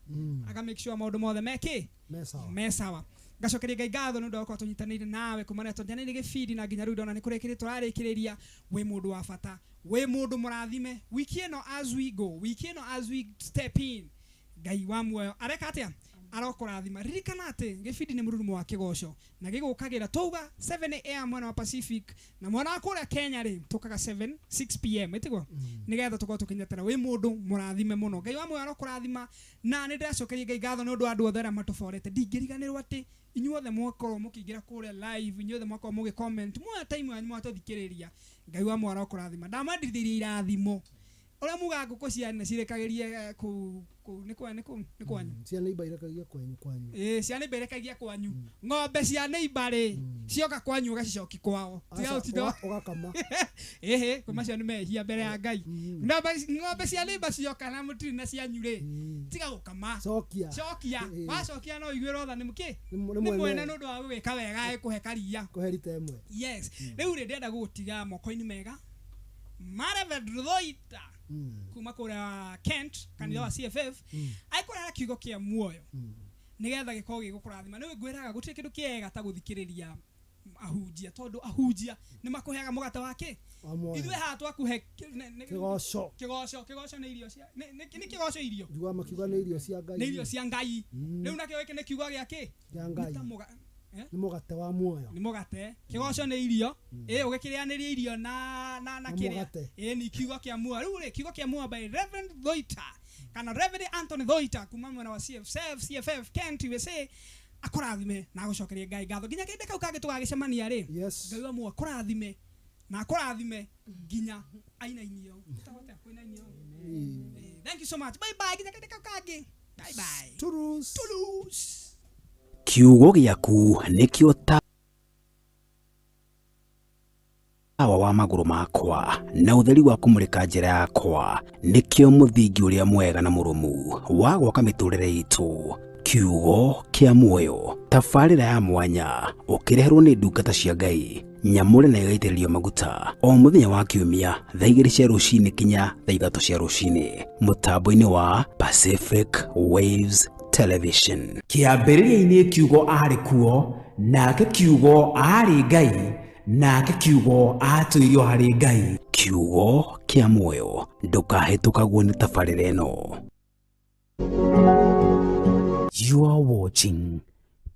Aka make sure maundu mothe meki me sawa. Ngacokeria Ngai ngatho nĩ ũndũ wa gũkorwo tũnyitanĩire nawe kuma rĩrĩa twanjanĩire gĩbindi na nginya rĩu ndona nĩ kũrĩkĩrĩria tũrarĩkĩrĩria. Wĩ mũndũ wa bata, wĩ mũndũ mũrathime. Wiki ĩno as we go, wiki ĩno as we step in, Ngai wa muoyo areka atĩa? Arokũrathima. Ririkana atĩ gĩbindi nĩ mũrurumo wa kĩgoco na gĩgũkagĩra twauga 7 am mwena wa Pacific, na mwena wa kũrĩa Kenya rĩ tũkaga 6 pm ĩtiguo, nĩgetha tũkorwo tũkĩnyitana. Wĩ mũndũ mũrathime mũno. Ngai wa muoyo arokũrathima. Na nĩ ndĩracokeria Ngai ngatho nĩ ũndũ wa andũ othe arĩa matũborete. Ndingĩriganĩrwo atĩ inyuothe mwakorwo mũkĩingĩra kũrĩa live, inyuothe mwakorwo mũgĩ comment, muoya time yanyu mwatũthikĩrĩria. Ngai wa muoyo arokũrathima. Ndamwendithĩirie irathimo. Ũrĩa mugaga ngũkũ ciana cirekagĩrie kũu nĩ kwanyu. Cia neighbor irekagia kwanyu. Ĩĩ, cia neighbor irekagia kwanyu. Ng'ombe cia neighbor rĩ cioka kwanyu ũgacicoki kwao. Tiga ũtinda ũgakama. Ĩhĩ, kwĩ macio nĩ mehia mbere ya Ngai. Ng'ombe cia neighbor cioka na mũtirĩ na cianyu rĩ, tiga gũkama. Cokia. Cokia. Wacokia no ũiguĩrwo tha nĩ mũkĩ? Nĩ mwene nĩ ũndũ wa gwĩka wega ĩkũhe karia. Kũhe rita ĩmwe. Yes. Rĩu rĩ ndĩrenda gũgũtiga moko-inĩ mega. Mareverend Ruthoita kuma kũrĩa Kent, kanitha wa CFF, aikũreha kiugo kĩa muoyo nĩgetha gĩkorwo gĩgũkũrathima. Nĩwe ngwĩraga gũtirĩ kĩndũ kĩega ta gũthikĩrĩria Ahunjia tondu ahunjia nĩ makũheaga mũgate wa kĩ ithuĩ haha twakuhe kĩgoco. Kĩgoco, kĩgoco nĩ irio cia nĩ kĩgoco irio njuga makiuga nĩ irio cia Ngai, nĩ irio cia Ngai. Rĩu nakĩo gĩkĩ nĩ kiugo gĩa kĩ kĩa Ngai, nĩ mũgate wa muoyo, nĩ mũgate. Kĩgoco nĩ irio ĩ ũgĩkĩrĩanĩria irio na na na kĩrĩa ĩ ni kiugo kĩa muoyo. Rĩu rĩ kiugo kĩa muoyo by Reverend Thoita kana Reverend Anthony Thoita kuma mwena wa CFF CFF Kent USA akũrathime na agũcokerie Ngai ngatho nginya kĩndĩ kau kangĩ tũgagĩcemania rĩ. Ngai wa muoyo akũrathime na akũrathime nginya ainainio. Thank you so much. Bye bye nginya kĩndĩ kau kangĩ. Bye bye. Turus. Turus. Kiugo gĩaku nĩkĩo tawa wa magũrũ makwa na ũtheri wa kũmũrĩka njĩra yakwa, nĩkĩo mũthingi ũrĩa mwega na mũrũmu wa gwaka mĩtũrĩre itũ. Kiugo kĩa muoyo, tabarĩra ya mwanya ũkĩreherwo nĩ ndungata cia Ngai nyamũre na ĩgaitĩrĩrio maguta o mũthenya wa kiumia thaa 2 cia rũcinĩ kinya thaa 3 cia rũcinĩ mũtambo-inĩ wa Pacific Waves Television. Kĩambĩrĩria-inĩ kiugo aarĩ kuo, nake kiugo aarĩ Ngai, nake kiugo aatũirio harĩ Ngai. Kiugo kĩa muoyo, ndũkahĩtũkagwo nĩ tabarĩra ĩno. You are watching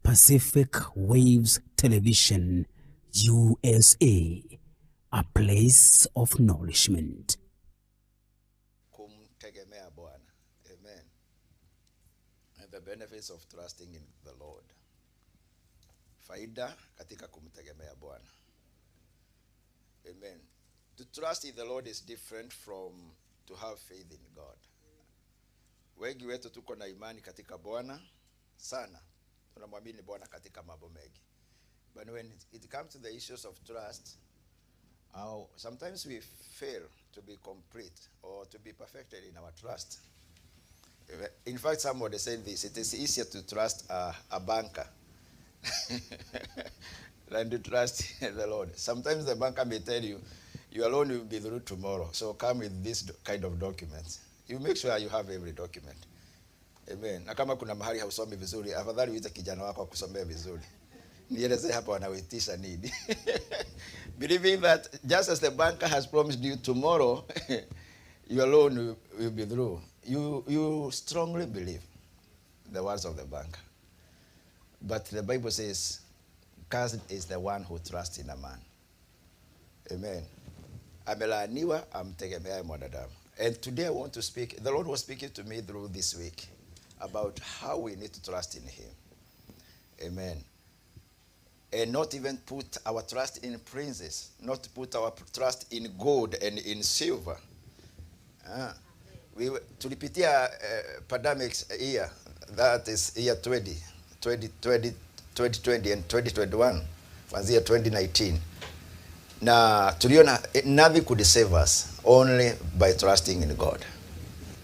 Pacific Waves Television USA, a place of nourishment. Kumtegemea Bwana. Amen. And the benefits of trusting in the Lord. Faida katika kumtegemea Bwana. Amen. To trust in the Lord is different from to have faith in God. Wengi wetu tuko na imani katika Bwana sana. Tunamwamini Bwana katika mambo mengi. But when it comes to the issues of trust, sometimes we fail to be complete or to be perfected in our trust. In fact, somebody said this, it is easier to trust a banker than to trust the Lord. Sometimes the banker may tell you, your loan will be through tomorrow, so come with this kind of document. You make sure you have every document. Amen. Na kama kuna mahali hausomi vizuri, afadhali uite kijana wako akusomee vizuri. Nieleze hapa wanaitisha nini. Believing that just as the banker has promised you tomorrow, your loan will be through. You strongly believe the words of the banker. But the Bible says, cursed is the one who trusts in a man. Amen. Amelaaniwa amtegemeaye mwanadamu. And today I want to speak, the Lord was speaking to me through this week about how we need to trust in him. Amen. And not even put our trust in princes, not put our trust in gold and in silver. We tulipitia pandemics year, that is year 2020 and 2021, kuanzia 2019. Na tuliona nothing could save us, only by trusting in God.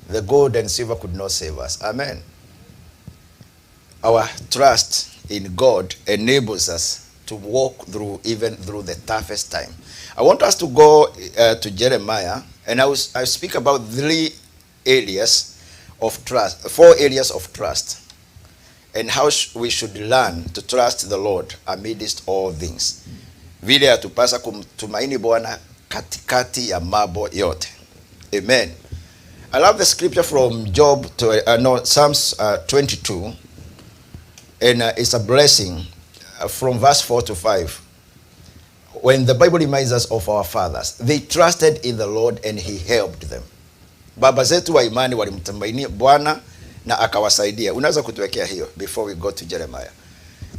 The gold and silver could not save us. Amen. Our trust in God enables us to walk through even through the toughest time. I want us to go to Jeremiah, and I speak about three areas of trust, 4 areas of trust, and how we should learn to trust the Lord amidst all things. Vile yatupasa kumtumaini Bwana katikati ya mambo yote. Amen. I love the scripture from Job to Psalms 22, and it's a blessing from verse 4 to 5. When the Bible reminds us of our fathers, they trusted in the Lord and he helped them. Baba zetu wa imani walimtumaini Bwana na akawasaidia. Unaweza kutuwekea hiyo before we go to Jeremiah.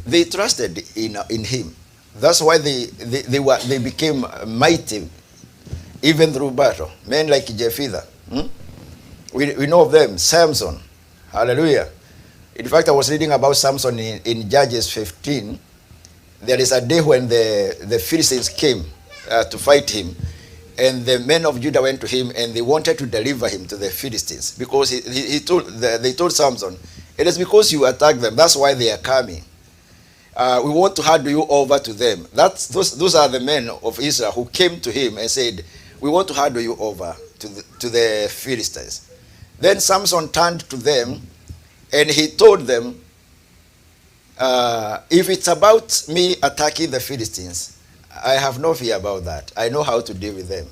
They trusted in him. That's why they became mighty even through battle. Men like Jephthah. We know of them. Samson. Hallelujah. In fact, I was reading about Samson in Judges 15. There is a day when the Philistines came to fight him. And the men of Judah went to him and they wanted to deliver him to the Philistines. Because they told Samson, it is because you attacked them. That's why they are coming. We want to hand you over to them. Those are the men of Israel who came to him and said, we want to hand you over to the Philistines. Then Samson turned to them and he told them, If it's about me attacking the Philistines, I have no fear about that. I know how to deal with them.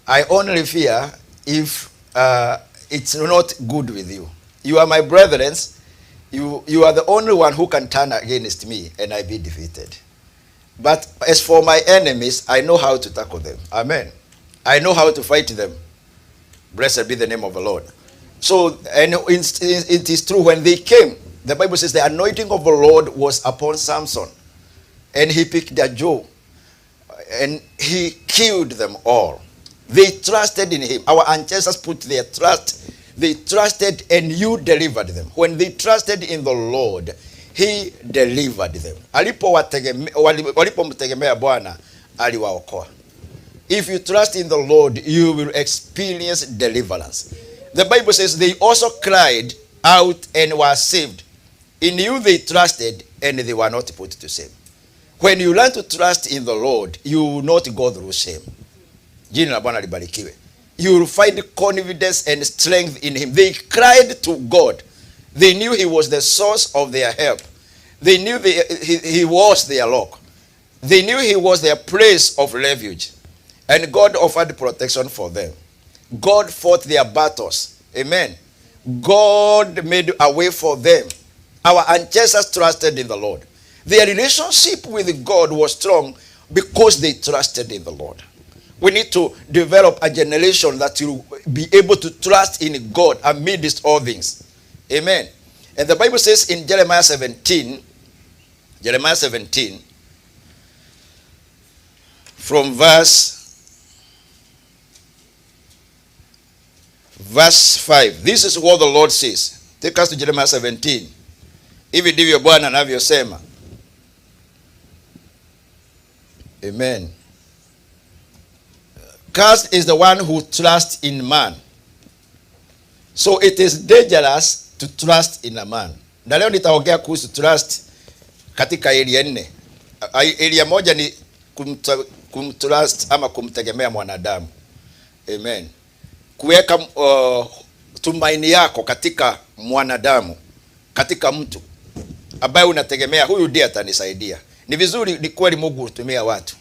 I only fear if it's not good with you. You are my brethren. You are the only one who can turn against me and I be defeated. But as for my enemies, I know how to tackle them. Amen. I know how to fight them. Blessed be the name of the Lord. So, and it is true, when they came, the Bible says the anointing of the Lord was upon Samson. And he picked a jaw and he killed them all. They trusted in him. Our ancestors put their trust. They trusted and you delivered them. When they trusted in the Lord, he delivered them. Walipomtegemea Bwana, aliwaokoa. If you trust in the Lord, you will experience deliverance. The Bible says they also cried out and were saved. In you they trusted and they were not put to shame. When you learn to trust in the Lord, you will not go through shame. Jina la Bwana libarikiwe. You will find confidence and strength in him. They cried to God. They knew he was the source of their help. They knew he was their rock. They knew he was their place of refuge. And God offered protection for them. God fought their battles. Amen. God made a way for them. Our ancestors trusted in the Lord. Their relationship with God was strong because they trusted in the Lord. We need to develop a generation that will be able to trust in God amidst all things. Amen. And the Bible says in Jeremiah 17, from verse 5. This is what the Lord says. Take us to Jeremiah 17. Hivi ndivyo Bwana anavyosema. Amen. Cursed is the one who trusts in man. So it is dangerous to trust in a man. Na leo nitaongea kuhusu trust katika area 4. Area moja ni kumtrust ama kumtegemea mwanadamu. Amen. Kuweka tumaini yako katika mwanadamu, katika mtu ambaye unategemea huyu ndiye atanisaidia. Ni vizuri, ni kweli Mungu hutumia watu.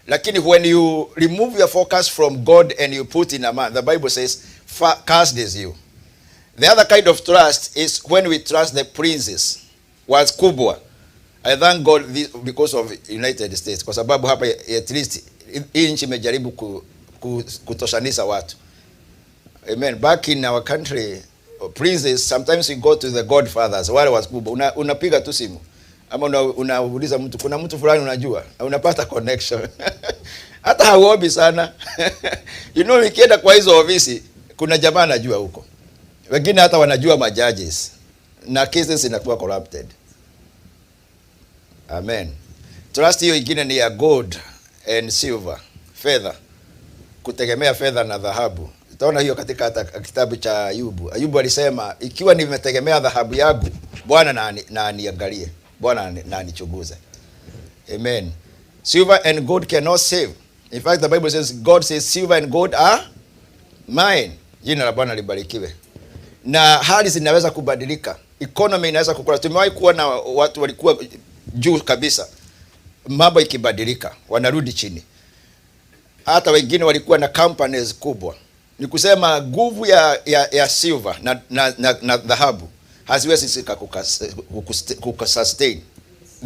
Lakini when you remove your focus from God and you put in a man, the Bible says, cursed is you. The other kind of trust is when we trust the princes. Wakubwa. I thank God because of United States. Kwa sababu hapa at least hii nchi imejaribu kutoshanisha watu. Amen. Back in our country, princes, sometimes we go to the godfathers. Wale wakubwa. Unapiga tu simu. Ama unauliza mtu, kuna mtu fulani unajua, unapata connection. Hata hauombi sana. You know, nikienda kwa hizo ofisi, kuna jamaa anajua huko. Wengine hata wanajua majudges. Na cases inakuwa corrupted. Amen. Trust hiyo ingine ni ya gold and silver, fedha. Kutegemea fedha na dhahabu. Utaona hiyo katika hata kitabu cha Ayubu. Ayubu alisema, ikiwa nimetegemea dhahabu yangu, Bwana na aniangalie. Bwana na anichunguze. Amen. Silver and gold cannot save. In fact, the Bible says, God says silver and gold are mine. Jina la Bwana libarikiwe. Na hali zinaweza kubadilika. Economy inaweza kukua. Tumewahi kuona watu walikuwa juu kabisa. Mambo ikibadilika, wanarudi chini. Hata wengine walikuwa na companies kubwa. Ni kusema nguvu ya silver na dhahabu haziwezi kukusustain.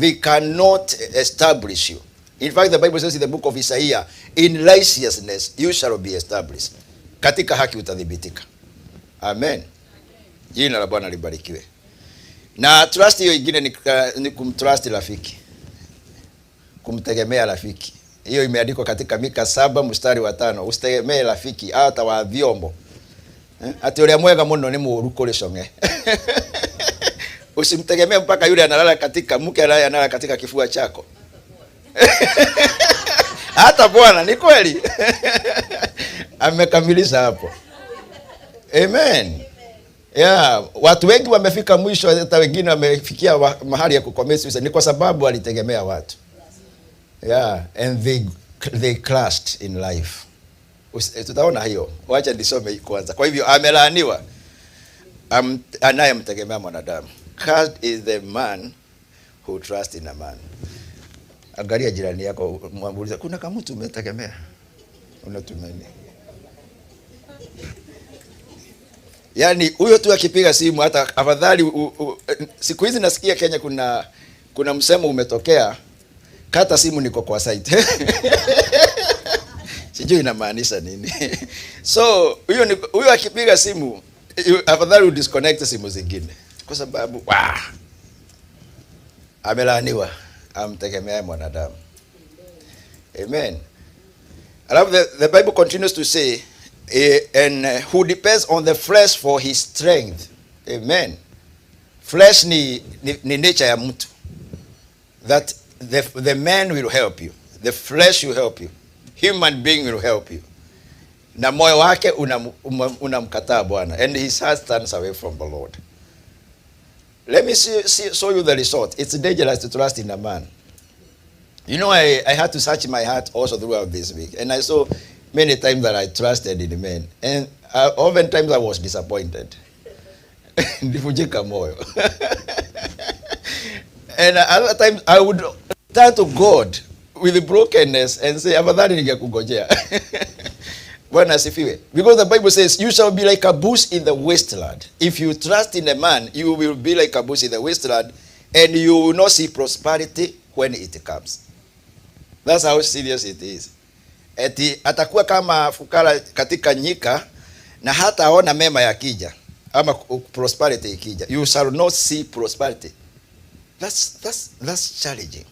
They cannot establish you. In fact, the Bible says in the book of Isaiah, in righteousness you shall be established. Katika haki utathibitika. Amen. Jina la Bwana libarikiwe. Na trust hiyo ingine ni kumtrust rafiki. Kumtegemea rafiki. Hiyo imeandikwa katika Mika 7:5. Usitegemee rafiki hata wa vyombo. Ati uria mwega muno ni muru kuri cong'e. Usimtegemee mpaka yule analala katika mke analala katika kifua chako. Hata Bwana ni kweli. Amekamilisha hapo. Amen. Yeah, watu wengi wamefika mwisho, hata wengine wamefikia mahali ya kucommit suicide ni kwa sababu walitegemea watu. Yeah, and they crashed in life. Tutaona hiyo. Wacha nisome hii kwanza. Kwa hivyo amelaaniwa anayemtegemea mwanadamu. Cursed is the man who trusts in a man. Angalia jirani yako, muulize, kuna kama mtu umetegemea? Unatumeni. Yaani huyo tu akipiga simu hata afadhali siku hizi nasikia Kenya kuna msemo umetokea, kata simu niko kwa site. Sijui inamaanisha nini. So huyo akipiga simu afadhali udisconnect simu zingine, kwa sababu amelaaniwa amtegemea mwanadamu. Amen. Alafu the Bible continues to say, and who depends on the flesh for his strength. Amen. Flesh ni nature ya mtu. That the man will help you. The flesh will help you. Human being will help you. Na moyo wake unamkataa Bwana. And his heart turns away from the Lord. Let me show you the result. It's dangerous to trust in a man. You know, I had to search my heart also throughout this week. And I saw many times that I trusted in men. And oftentimes I was disappointed. Nilivunjika moyo. And other times I would turn to God with brokenness and say, afadhali ningekungojea. Bwana asifiwe. Because the Bible says, you shall be like a bush in the wasteland. If you trust in a man, you will be like a bush in the wasteland, and you will not see prosperity when it comes. That's how serious it is. Eti atakuwa kama fukara katika nyika, na hataona mema yakija, ama prosperity ikija. You shall not see prosperity. That's challenging.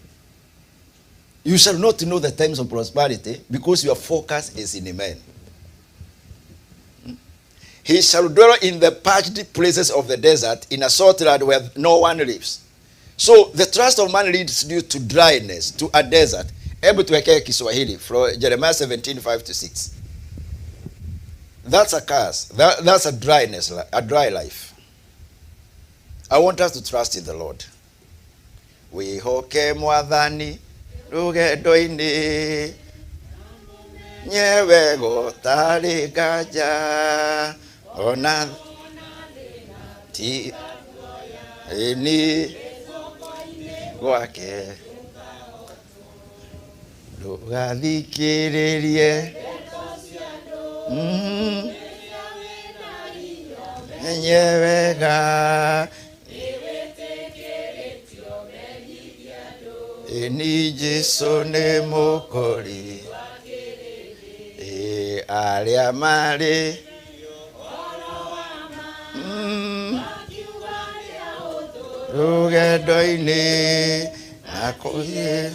You shall not know the times of prosperity because your focus is in a man. He shall dwell in the parched places of the desert, in a salt land where no one lives. So the trust of man leads you to dryness, to a desert. Hebu tuwekee Kiswahili from Jeremiah 17:5-6. That's a curse. That's a dryness, a dry life. I want us to trust in the Lord. Wihoke mwathani rugendo-inĩ, nyewe gũtarĩ nganja, ona ti ĩni gwake, ndũgathikĩrĩrie menye wega. Eni Jesu nĩ mũkori, arĩa marĩ rũgendo-inĩ na kũrĩ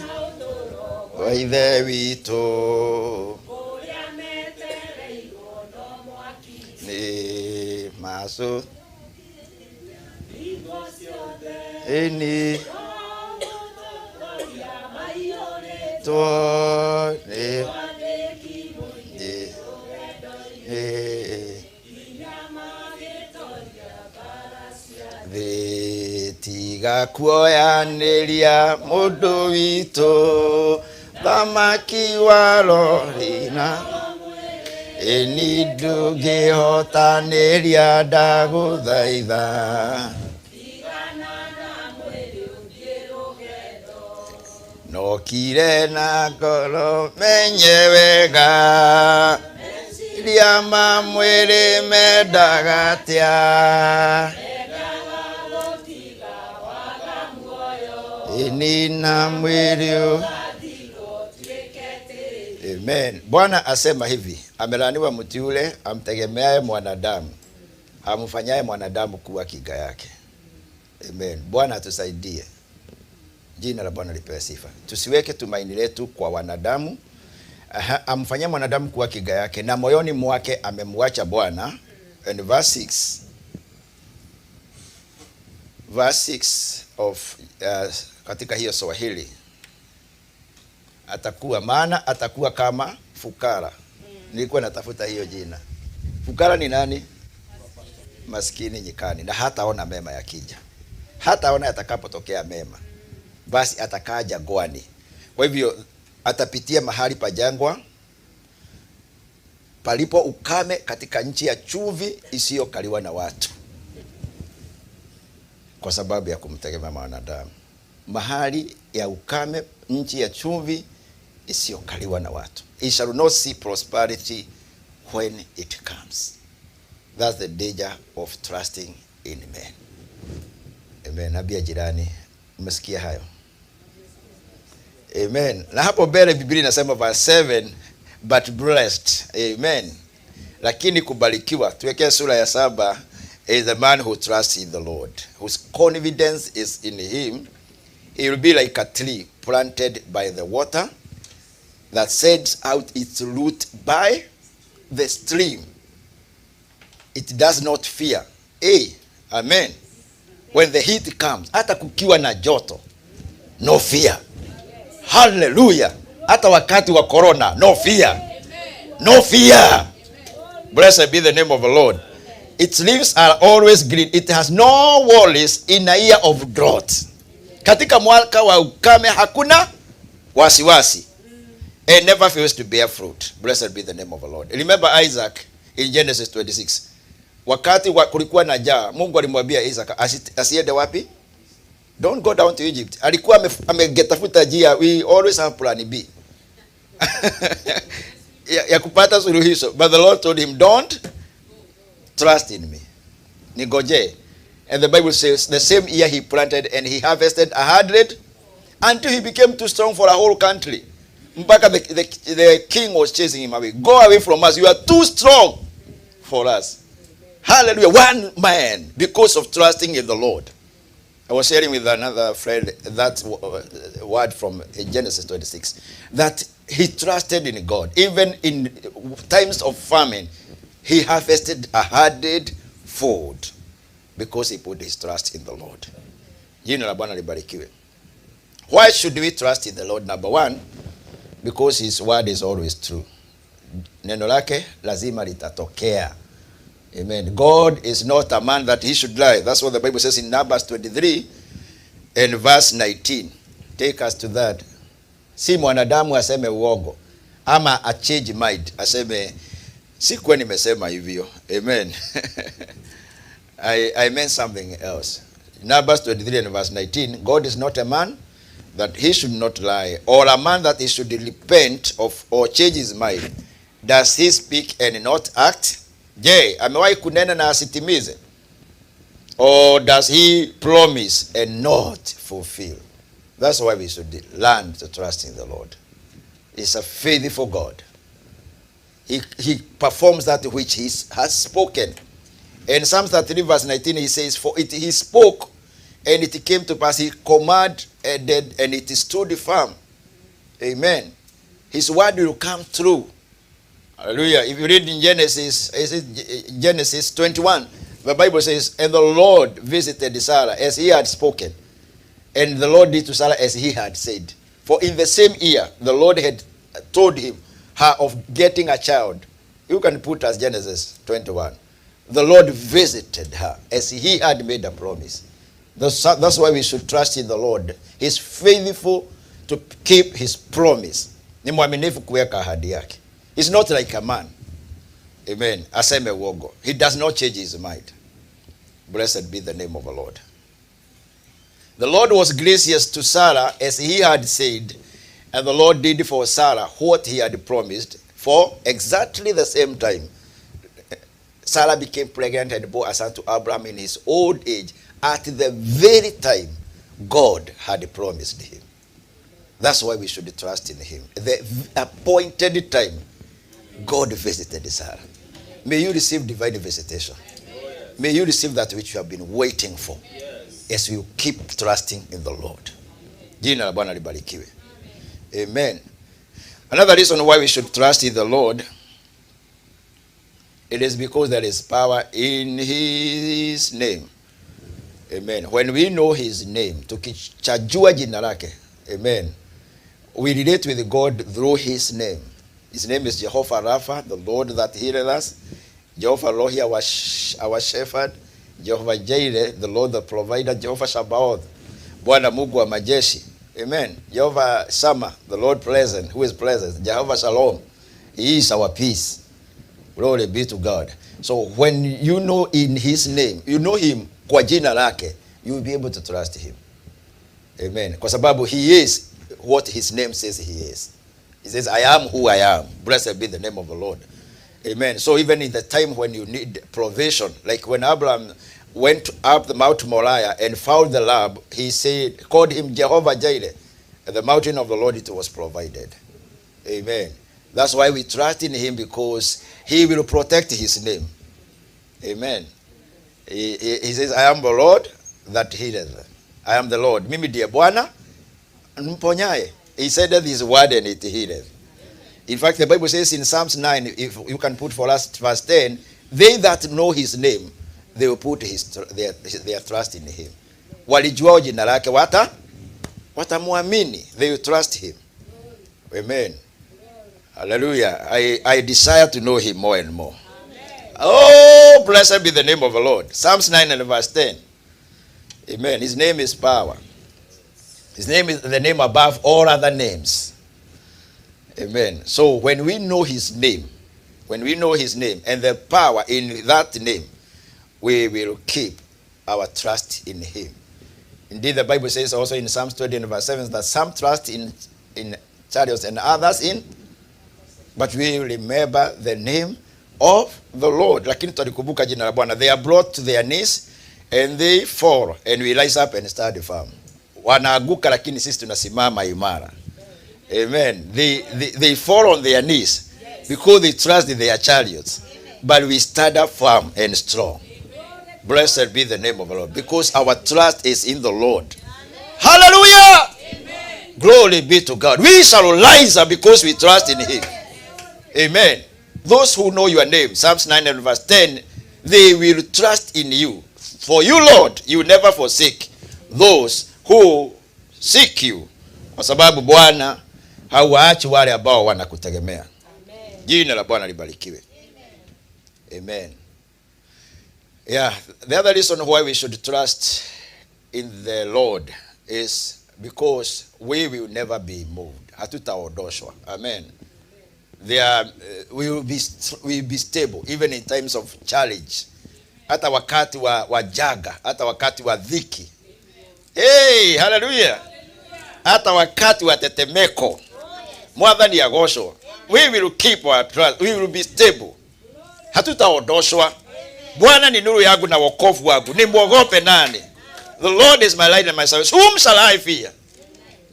kwa Ithe witũ nĩ macu eni tiga kuoyanĩria mũndũ witũ, thamaki wa rorina, ĩni ndũngĩhotanĩria ndagũthaitha. Nokire na ngoro menye wega, iria ma mwĩrĩ mendaga atĩa, ĩni na mwĩrĩ. Amen. Bwana asema hivi, amelaaniwa mtu yule amtegemeaye mwanadamu, amfanyaye mwanadamu kuwa kinga yake. Amen. Bwana atusaidie. Jina la Bwana lipewe sifa. Tusiweke tumaini letu kwa wanadamu. Amfanyia mwanadamu kuwa kinga yake, na moyoni mwake amemwacha Bwana. And verse 6. Verse 6 of katika hiyo Swahili. Atakuwa, maana atakuwa kama fukara. Nilikuwa natafuta hiyo jina. Fukara ni nani? Maskini nyikani, na hataona mema yakija. Hataona yatakapotokea mema. Basi atakaa jangwani. Kwa hivyo atapitia mahali pa jangwa palipo ukame, katika nchi ya chumvi isiyokaliwa na watu, kwa sababu ya kumtegemea mwanadamu. Mahali ya ukame, nchi ya chumvi isiyokaliwa na watu. He shall not see prosperity when it comes. That's the danger of trusting in men. Amen. Ambia jirani, umesikia hayo? Amen. Na hapo mbele Biblia inasema verse 7, but blessed. Amen. Lakini kubarikiwa, tuwekee sura ya 7, is the man who trusts in the Lord, whose confidence is in him. He will be like a tree planted by the water that sends out its root by the stream. It does not fear. Hey, amen. When the heat comes, hata kukiwa na joto, no fear. Hallelujah. Hata wakati wa corona, no fear. No fear. Blessed be the name of the Lord. Its leaves are always green. It has no worries in a year of drought. Katika mwaka wa ukame hakuna wasiwasi. And never fails to bear fruit. Blessed be the name of the Lord. Remember Isaac in Genesis 26. Wakati kulikuwa na njaa, Mungu alimwambia Isaac asiende wapi? Don't go down to Egypt. Alikuwa ametafuta njia. We always have plan B. ya kupata suluhisho. But the Lord told him, don't trust in me. Ningoje. And the Bible says the same year he planted and he harvested 100 until he became too strong for a whole country. Mpaka the king was chasing him away. Go away from us. You are too strong for us. Hallelujah. One man, because of trusting in the Lord. I was sharing with another friend that word from Genesis 26, that he trusted in God. Even in times of famine, he harvested 100-fold because he put his trust in the Lord. Jina la Bwana libarikiwe. Why should we trust in the Lord? Number one, because his word is always true. Neno lake lazima litatokea. Amen. God is not a man that he should lie. That's what the Bible says in Numbers 23 and verse 19. Take us to that. Si mwanadamu aseme uongo ama a change mind aseme sikuwa nimesema hivyo. Amen. I meant something else. Numbers 23 and verse 19. God is not a man that he should not lie, or a man that he should repent of or change his mind. Does he speak and not act? Je, amewahi kunena na asitimize? Or does he promise and not fulfill? That's why we should learn to trust in the Lord. He's a faithful God. He performs that which he has spoken. In Psalm 33 verse 19, he says, for it he spoke, and it came to pass. He commanded, and it stood firm. Amen. His word will come true. Hallelujah. If you read in Genesis, is it Genesis 21, the Bible says, and the Lord visited Sarah as he had spoken. And the Lord did to Sarah as he had said. For in the same year, the Lord had told him her of getting a child. You can put as Genesis 21. The Lord visited her as he had made a promise. That's why we should trust in the Lord. He's faithful to keep his promise. Ni mwaminifu kuweka ahadi yake. He's not like a man. Amen. Aseme uongo. He does not change his mind. Blessed be the name of the Lord. The Lord was gracious to Sarah as he had said, and the Lord did for Sarah what he had promised. For exactly the same time, Sarah became pregnant and bore a son to Abraham in his old age, at the very time God had promised him. That's why we should trust in him. The appointed time, God visited Sarah. May you receive divine visitation. May you receive that which you have been waiting for. As you keep trusting in the Lord. Jina la Bwana libarikiwe. Amen. Another reason why we should trust in the Lord, it is because there is power in his name. Amen. When we know his name, tukichajua jina lake, amen, we relate with God through his name. His name is Jehovah Rapha, the Lord that healeth us. Jehovah Rohi, our shepherd. Jehovah Jireh, the Lord the provider. Jehovah Sabaoth, Bwana Mungu wa majeshi. Amen. Jehovah Shammah, the Lord present, who is present. Jehovah Shalom, he is our peace. Glory be to God. So when you know in his name, you know him kwa jina lake, you will be able to trust him. Amen. Kwa sababu he is what his name says he is. He says, I am who I am. Blessed be the name of the Lord. Amen. So even in the time when you need provision, like when Abraham went up the Mount Moriah and found the lamb, he said, called him Jehovah Jireh. At the mountain of the Lord it was provided. Amen. That's why we trust in him, because he will protect his name. Amen. He says, I am the Lord that healeth. I am the Lord. Mimi ndiye Bwana mponyaye. He said that his word and it healeth. In fact, the Bible says in Psalms 9, if you can put for us verse 10, they that know his name, they will put their trust in him. Walijuao jina lake watamuamini. They will trust him. Amen. Hallelujah. I desire to know him more and more. Amen. Oh, blessed be the name of the Lord. Psalms 9 and verse 10. Amen. His name is power. His name is the name above all other names. Amen. So when we know his name, when we know his name and the power in that name, we will keep our trust in him. Indeed, the Bible says also in Psalms 20 and verse 7 that some trust in chariots and others in, but we remember the name of the Lord. Lakini tutalikumbuka jina la Bwana. They are brought to their knees and they fall, and we rise up and start the farm. Wanaaguka lakini sisi tunasimama imara. Amen. They fall on their knees because they trust in their chariots. But we stand up firm and strong. Amen. Blessed be the name of the Lord, because our trust is in the Lord. Amen. Hallelujah. Amen. Glory be to God. We shall rise up because we trust in him. Amen. Those who know your name, Psalms 9 and verse 10, they will trust in you. For you, Lord, you never forsake those who seek you. Kwa sababu Bwana hauwaachi wale ambao wanakutegemea. Jina la Bwana libarikiwe. Amen. Yeah, the other reason why we should trust in the Lord is because we will never be moved. Hatutaondoshwa. Amen. We will be stable even in times of challenge. Hata wakati wa jaga, hata wakati wa dhiki. Hey, hallelujah. Hata wakati wa tetemeko. Mwathani agoshwo. We will keep our trust. We will be stable. Hatutaondoshwa. Bwana ni nuru yangu na wokovu wangu. Nimwogope nani? The Lord is my light and my salvation. Whom shall I fear?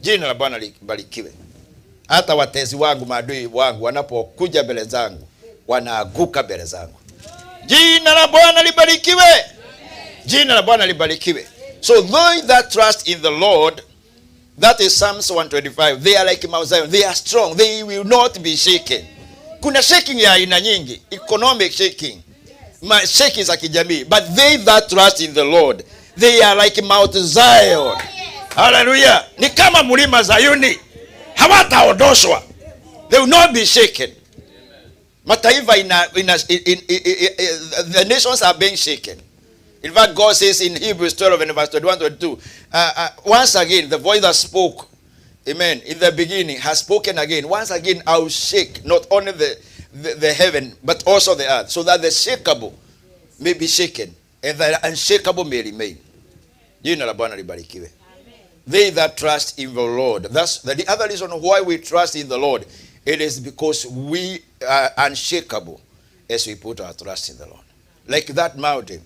Jina la Bwana libarikiwe. Hata watezi wangu, maadui wangu wanapokuja mbele zangu, wanaaguka mbele zangu. Jina la Bwana libarikiwe. Jina la Bwana libarikiwe. So those that trust in the Lord, that is Psalms 125, they are like Mount Zion. They are strong. They will not be shaken. Kuna shaking ya aina nyingi, economic shaking, shaking za kijamii, but they that trust in the Lord, they are like Mount Zion. Hallelujah. Ni kama mlima Zayuni. Hawataondoshwa. They will not be shaken. Mataifa the nations are being shaken. In fact, God says in Hebrews 12 and verse 21, 22, once again, the voice that spoke, amen, in the beginning has spoken again. Once again, I will shake not only the heaven, but also the earth, so that the shakeable may be shaken and the unshakable may remain. Jina la Bwana libarikiwe. They that trust in the Lord. That's the other reason why we trust in the Lord. It is because we are unshakable as we put our trust in the Lord. Like that mountain,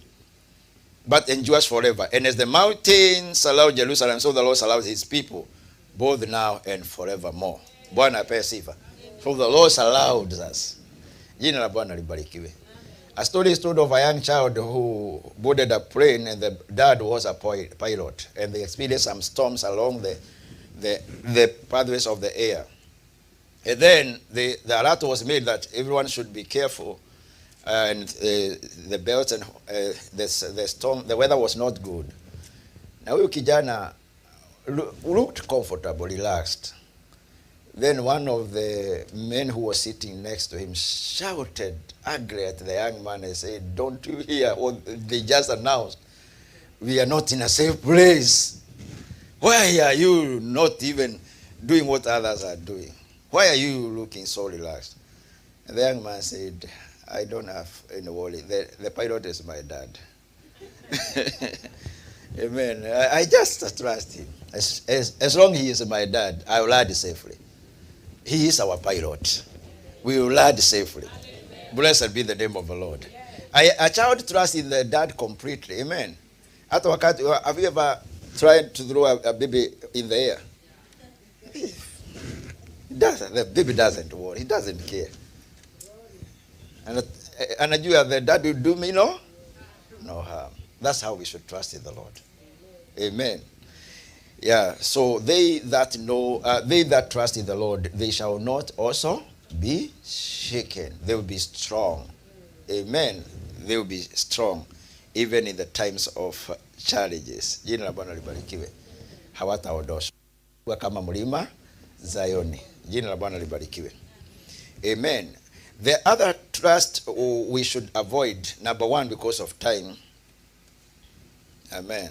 but endures forever. And as the mountains allow Jerusalem, so the Lord allows his people, both now and forevermore. Bwana apewe sifa. So the Lord allows us. Jina la Bwana libarikiwe. A story is told of a young child who boarded a plane, and the dad was a pilot, and they experienced some storms along the pathways of the air. And then the alert was made that everyone should be careful, and the belts and the storm, the weather was not good. Now huyu kijana looked comfortable, relaxed. Then one of the men who was sitting next to him shouted angrily at the young man and said, "Don't you hear what they just announced? We are not in a safe place. Why are you not even doing what others are doing? Why are you looking so relaxed?" And the young man said, "I don't have any worry. The pilot is my dad." Amen. I just trust him. As long as he is my dad, I will land safely. He is our pilot. We will land safely. Blessed be the name of the Lord. A child trusts in the dad completely. Amen. Hata wakati, have you ever tried to throw a baby in the air? Doesn't, the baby doesn't worry. He doesn't care. And anajua the dad will do me no harm. That's how we should trust in the Lord. Amen. Yeah. So they that know, they that trust in the Lord, they shall not also be shaken. They will be strong. Amen. They will be strong, even in the times of challenges. Jina la Bwana libarikiwe. Hawataondoshwa kama mlima Zayoni. Jina la Bwana libarikiwe. Amen. The other trust we should avoid, number one, because of time, amen,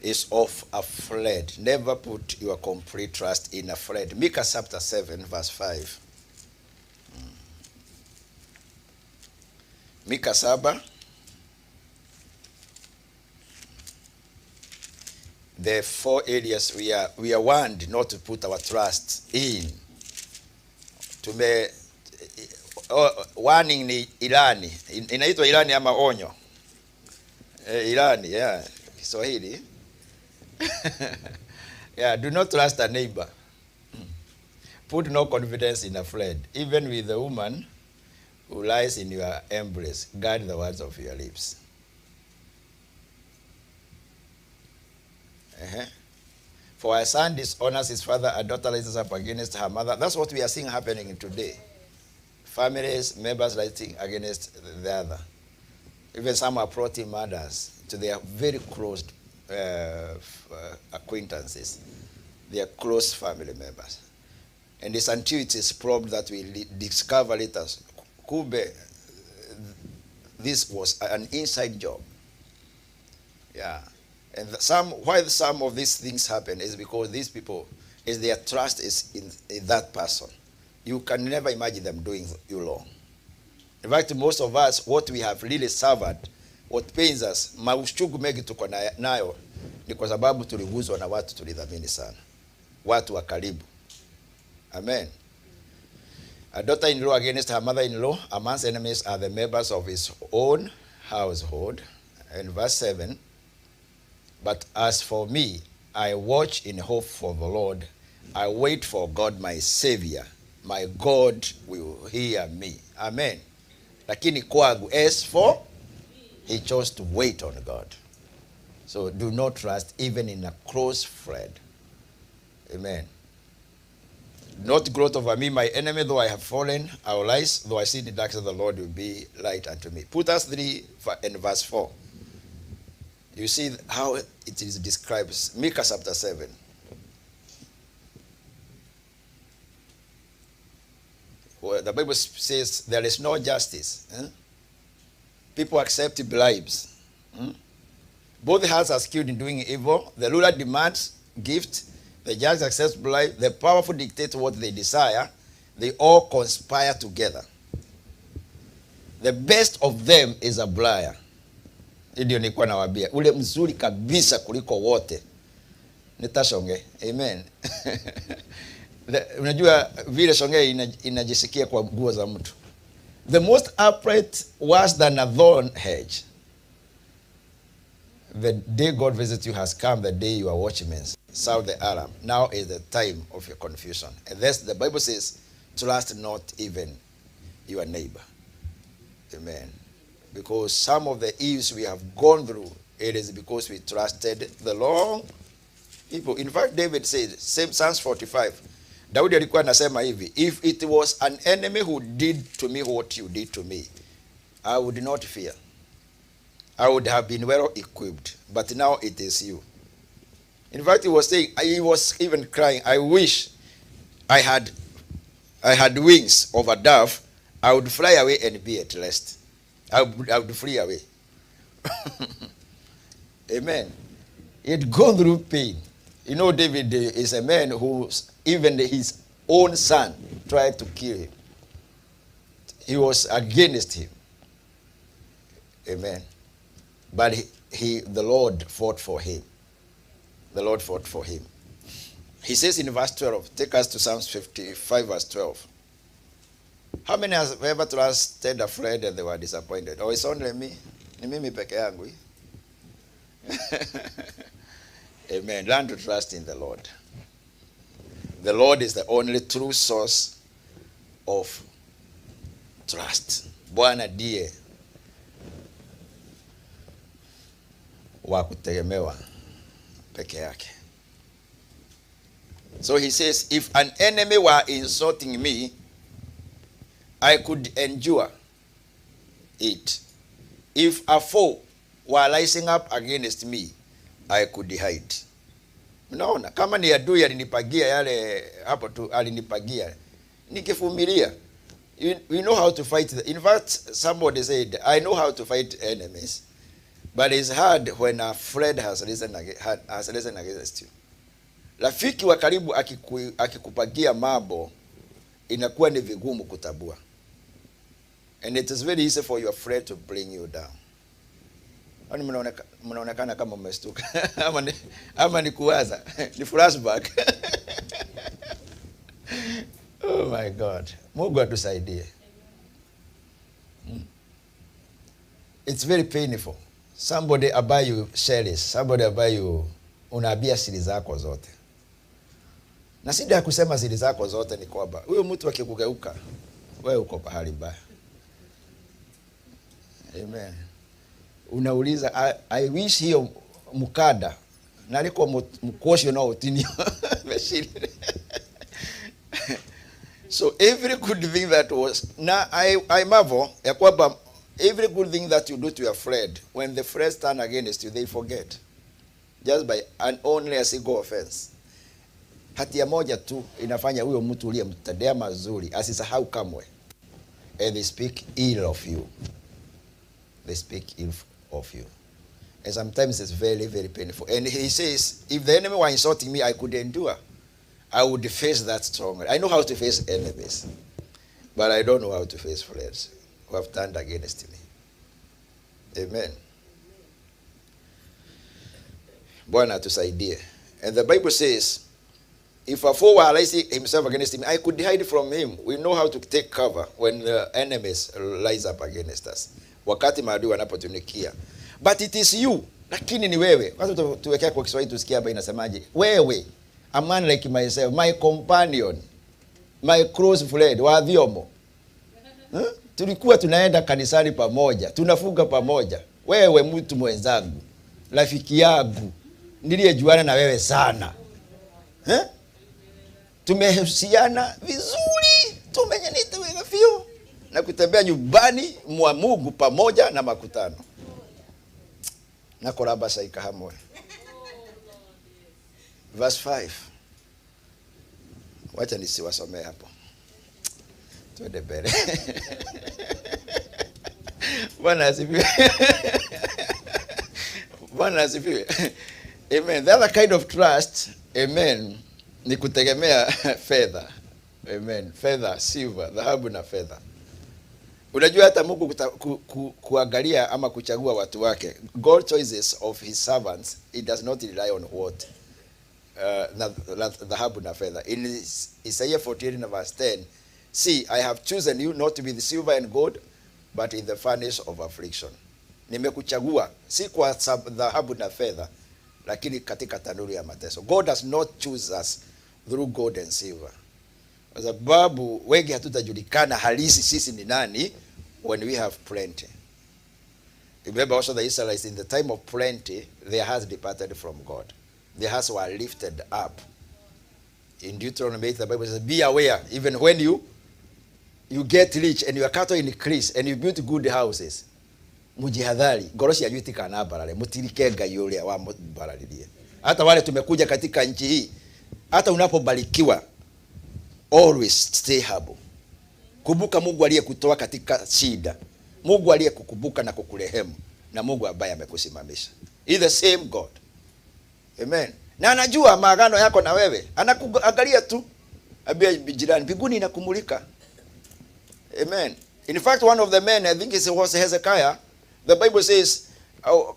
is of a friend. Never put your complete trust in a friend. Micah chapter 7, verse 5. Micah 7. The four areas we are warned not to put our trust in. Tume warning ni ilani. Inaitwa ilani ama onyo. Ilani, yeah. Kiswahili. Yeah, do not trust a neighbor. Put no confidence in a friend. Even with the woman who lies in your embrace, guard the words of your lips. Uh-huh. For a son dishonors his father, a daughter rises up against her mother. That's what we are seeing happening today. Families, members rising against the other. Even some are plotting murders to their very close acquaintances, their close family members. And it's until it is probed that we discover later, Kube, this was an inside job. Yeah. And why some of these things happen is because these people, is their trust is in that person. You can never imagine them doing you wrong. In fact, most of us, what we have really suffered, what pains us, mauchungu mengi tuko nayo, ni kwa sababu tuliguzwa na watu tulidhamini sana. Watu wa karibu. Amen. A daughter-in-law against her mother-in-law, a man's enemies are the members of his own household. And verse 7, but as for me, I watch in hope for the Lord. I wait for God my Savior. My God will hear me. Amen. Lakini kwangu, as for, he chose to wait on God. So do not trust even in a close friend. Amen. Not gloat over me, my enemy, though I have fallen, I will rise. Though I see the darkness, the Lord will be light unto me. Put us 3 and verse 4. You see how it is described. Micah chapter 7. Well, the Bible says there is no justice. Eh? People accept bribes. Hmm? Both hands are skilled in doing evil. The ruler demands gift. The judge accepts bribe. The powerful dictate what they desire. They all conspire together. The best of them is a liar. Ndio nilikuwa nawaambia ule mzuri kabisa kuliko wote nitashonge. Amen. Unajua vile shonge inajisikia kwa nguo za mtu. The most upright worse than a thorn hedge. The day God visits you has come, the day you are watchmen sound the alarm. Now is the time of your confusion. And this, the Bible says, trust not even your neighbor. Amen. Because some of the ills we have gone through, it is because we trusted the wrong people. In fact, David said, same Psalms 45, Daudi alikuwa anasema hivi, if it was an enemy who did to me what you did to me, I would not fear. I would have been well equipped, but now it is you. In fact, he was saying, he was even crying, I wish I had wings of a dove, I would fly away and be at rest. I would flee away. Amen. He'd gone through pain. You know, David is a man who even his own son tried to kill him. He was against him. Amen. But the Lord fought for him. The Lord fought for him. He says in verse 12, take us to Psalms 55 verse 12. How many have ever trusted a friend and they were disappointed? Oh, it's only me. Ni mimi peke yangu. Amen. Learn to trust in the Lord. The Lord is the only true source of trust. Bwana ndiye wa kutegemewa peke yake. So he says, if an enemy were insulting me, I could endure it. If a foe were rising up against me, I could hide. Unaona, kama ni adui alinipagia yale hapo tu, alinipagia, nikivumilia. We know how to fight. In fact, somebody said, I know how to fight enemies, but it's hard when a friend has risen against you. Rafiki wa karibu akikupagia mambo, inakuwa ni vigumu kutabua. And it is very easy for your friend to bring you down. Kwani mnaonekana kama mmestuka ama ni kuwaza ni flashback. Oh my God. Mungu atusaidie. It's very painful. Somebody abuy you shells, somebody abuy you, unaambia siri zako zote. Na shida ya kusema siri zako zote ni kwamba huyo mtu akikugeuka, wewe uko pahali mbaya. Amen. Unauliza, I wish hiyo mukada naliko mkosho na utinio. So every good thing that was, now I marvel ya kwamba every good thing that you do to your friend, when the friends turn against you, they forget. Just by an only a single offense. Hatia moja tu inafanya huyo mtu uliyemtendea mazuri asisahau kamwe. And they speak ill of you. They speak ill of you. And sometimes it's very, very painful. And he says, if the enemy were insulting me, I could endure. I would face that strongly. I know how to face enemies, but I don't know how to face friends who have turned against me. Amen. Bwana atusaidie. And the Bible says, if a foe were rising himself against me, I could hide from him. We know how to take cover when the enemies rise up against us. Wakati maadui wanapotunikia. But it is you. Lakini ni wewe. Kwanza tuwekea kwa Kiswahili tusikie hapa inasemaje. Wewe, a man like myself, my companion, my close friend, wa dhiomo. Huh? Tulikuwa tunaenda kanisani pamoja, tunafunga pamoja. Wewe mtu mwenzangu, rafiki yangu, niliyejuana na wewe sana. Huh? Tumehusiana vizuri, tumenyenita wewe fio na kutembea nyumbani mwa Mungu pamoja na makutano. Na koraba saika hamwe. Verse 5. Wacha nisiwasomee hapo. Twende mbele. Bwana asifiwe. Bwana asifiwe. Amen. The other kind of trust, amen, ni kutegemea fedha. Amen. Fedha, silver, dhahabu na fedha. Unajua hata Mungu kuangalia ama kuchagua watu wake. God choices of his servants, he does not rely on what? Dhahabu na fedha. In Isaiah 48 verse 10, see, I have chosen you not to be the silver and gold, but in the furnace of affliction. Nimekuchagua si kwa dhahabu na fedha, lakini katika tanuru ya mateso. God does not choose us through gold and silver. Kwa sababu wengi hatutajulikana halisi sisi ni nani when we have plenty. Remember also the Israelites in the time of plenty, their hearts departed from God. Their hearts were lifted up. In Deuteronomy 8, the Bible says, be aware, even when you get rich and your cattle increase and you build good houses, mujihadhari, ngoro cianyu itikanambarare, mutirike Ngai uria wambararirie. Hata wale tumekuja katika nchi hii, hata unapobarikiwa, always stay humble. Kumbuka Mungu aliyekutoa katika shida, Mungu aliyekukumbuka na kukurehemu, na Mungu ambaye amekusimamisha. He the same God. Amen. Na anajua maagano yako na wewe. Anakuangalia tu. Ambia jirani, mbinguni inakumulika. Amen. In fact, one of the men, I think it was Hezekiah, the Bible says,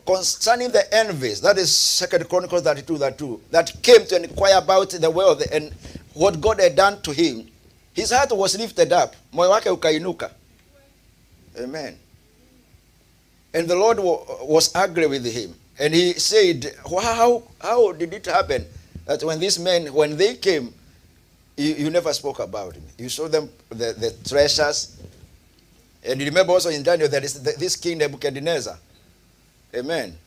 Concerning the envies, that is 2 Chronicles 32:32, that came to inquire about the wealth and what God had done to him, his heart was lifted up. Moyo wake ukainuka. Amen. And the Lord was angry with him. And he said, how did it happen that when these men, when they came, you never spoke about him? You showed them the treasures. And you remember also in Daniel, there is this king Nebuchadnezzar. Amen.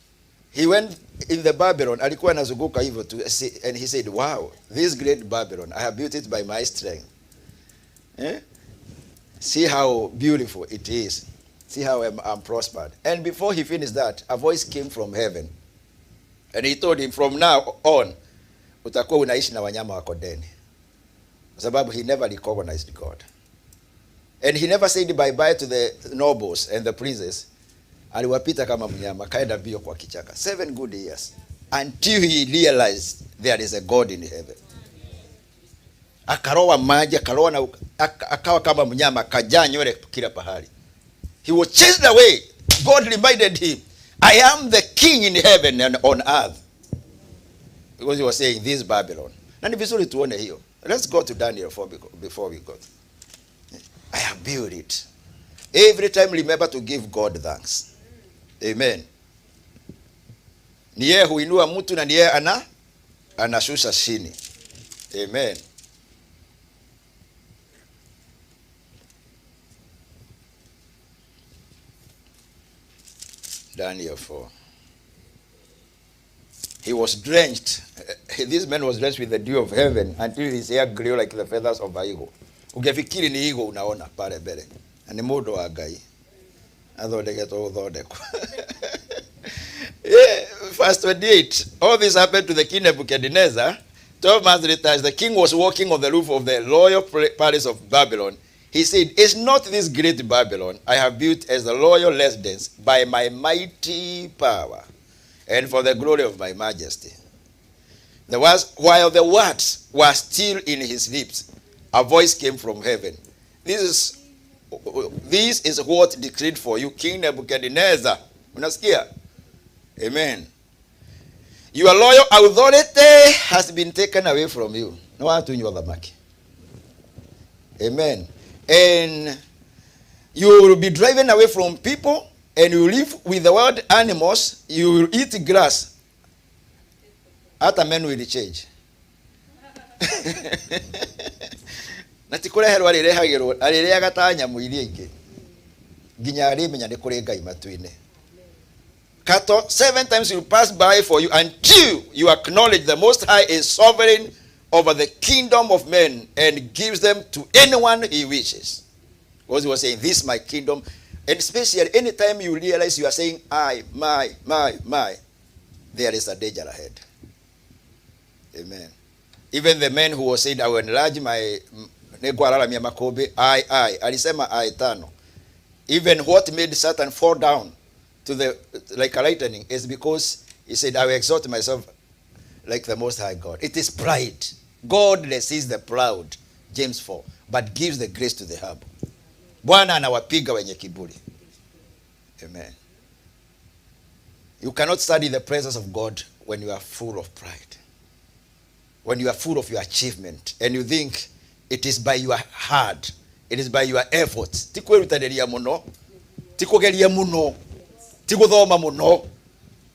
He went in the Babylon, alikuwa anazunguka hivyo tu, and he said, wow, this great Babylon, I have built it by my strength. See how beautiful it is. See how I'm prospered. And before he finished that, a voice came from heaven. And he told him, from now on, utakuwa unaishi na wanyama wa kondeni. Kwa sababu he never recognized God. And he never said bye-bye to the nobles and the princes. Aliwapita kama mnyama, kaenda mbio kwa kichaka. 7 good years. Until he realized there is a God in heaven. Akaroa maji, akaroa na akawa kama mnyama, akajaa nywele kila pahali. He was chased away. God reminded him, I am the king in heaven and on earth. Because he was saying, this Babylon. Na ni vizuri tuone hiyo. Let's go to Daniel 4 before we go. I have built it. Every time remember to give God thanks. Amen. Ni yeye huinua mtu na ni yeye anashusha chini. Amen. Daniel 4. He was drenched. This man was drenched with the dew of heaven until his hair grew like the feathers of an eagle. Ungefikiri ni eagle unaona pale mbele. Na ni mũndũ wa Ngai. Athondeketwo gũthondekwo. Yeah, verse 28. All this happened to the king Nebuchadnezzar. 12 months later, as the king was walking on the roof of the royal palace of Babylon, he said, Is not this great Babylon I have built as the royal residence by my mighty power and for the glory of my majesty? While the words were still in his lips, a voice came from heaven. This is what decreed for you, King Nebuchadnezzar. Unasikia? Amen. Your royal authority has been taken away from you. No one to you. Amen. And you will be driven away from people, and you will live with the wild animals. You will eat grass. Hata men will change. Na ti kũreherwo arĩrehagĩrwo, arĩrĩaga ta nyamũ iria ingĩ. Nginya arĩmenya nĩ kũrĩ Ngai matu-inĩ. Kato, 7 times will pass by for you until you acknowledge the Most High is sovereign over the kingdom of men and gives them to anyone he wishes. Because he was saying, this is my kingdom. And especially anytime you realize you are saying, I, my, my, my, there is a danger ahead. Amen. Even the man who was saying, I will enlarge my, I, alisema I tano. Even what made Satan fall down to the like a lightning is because he said, I will exalt myself like the Most High God. It is pride. God resists the proud, James 4, but gives the grace to the humble. Bwana anawapiga wenye kiburi. Amen. You cannot study the presence of God when you are full of pride. When you are full of your achievement and you think it is by your heart, it is by your efforts. Ti kwĩrutanĩria mũno, ti kũgeria mũno, ti gũthoma mũno.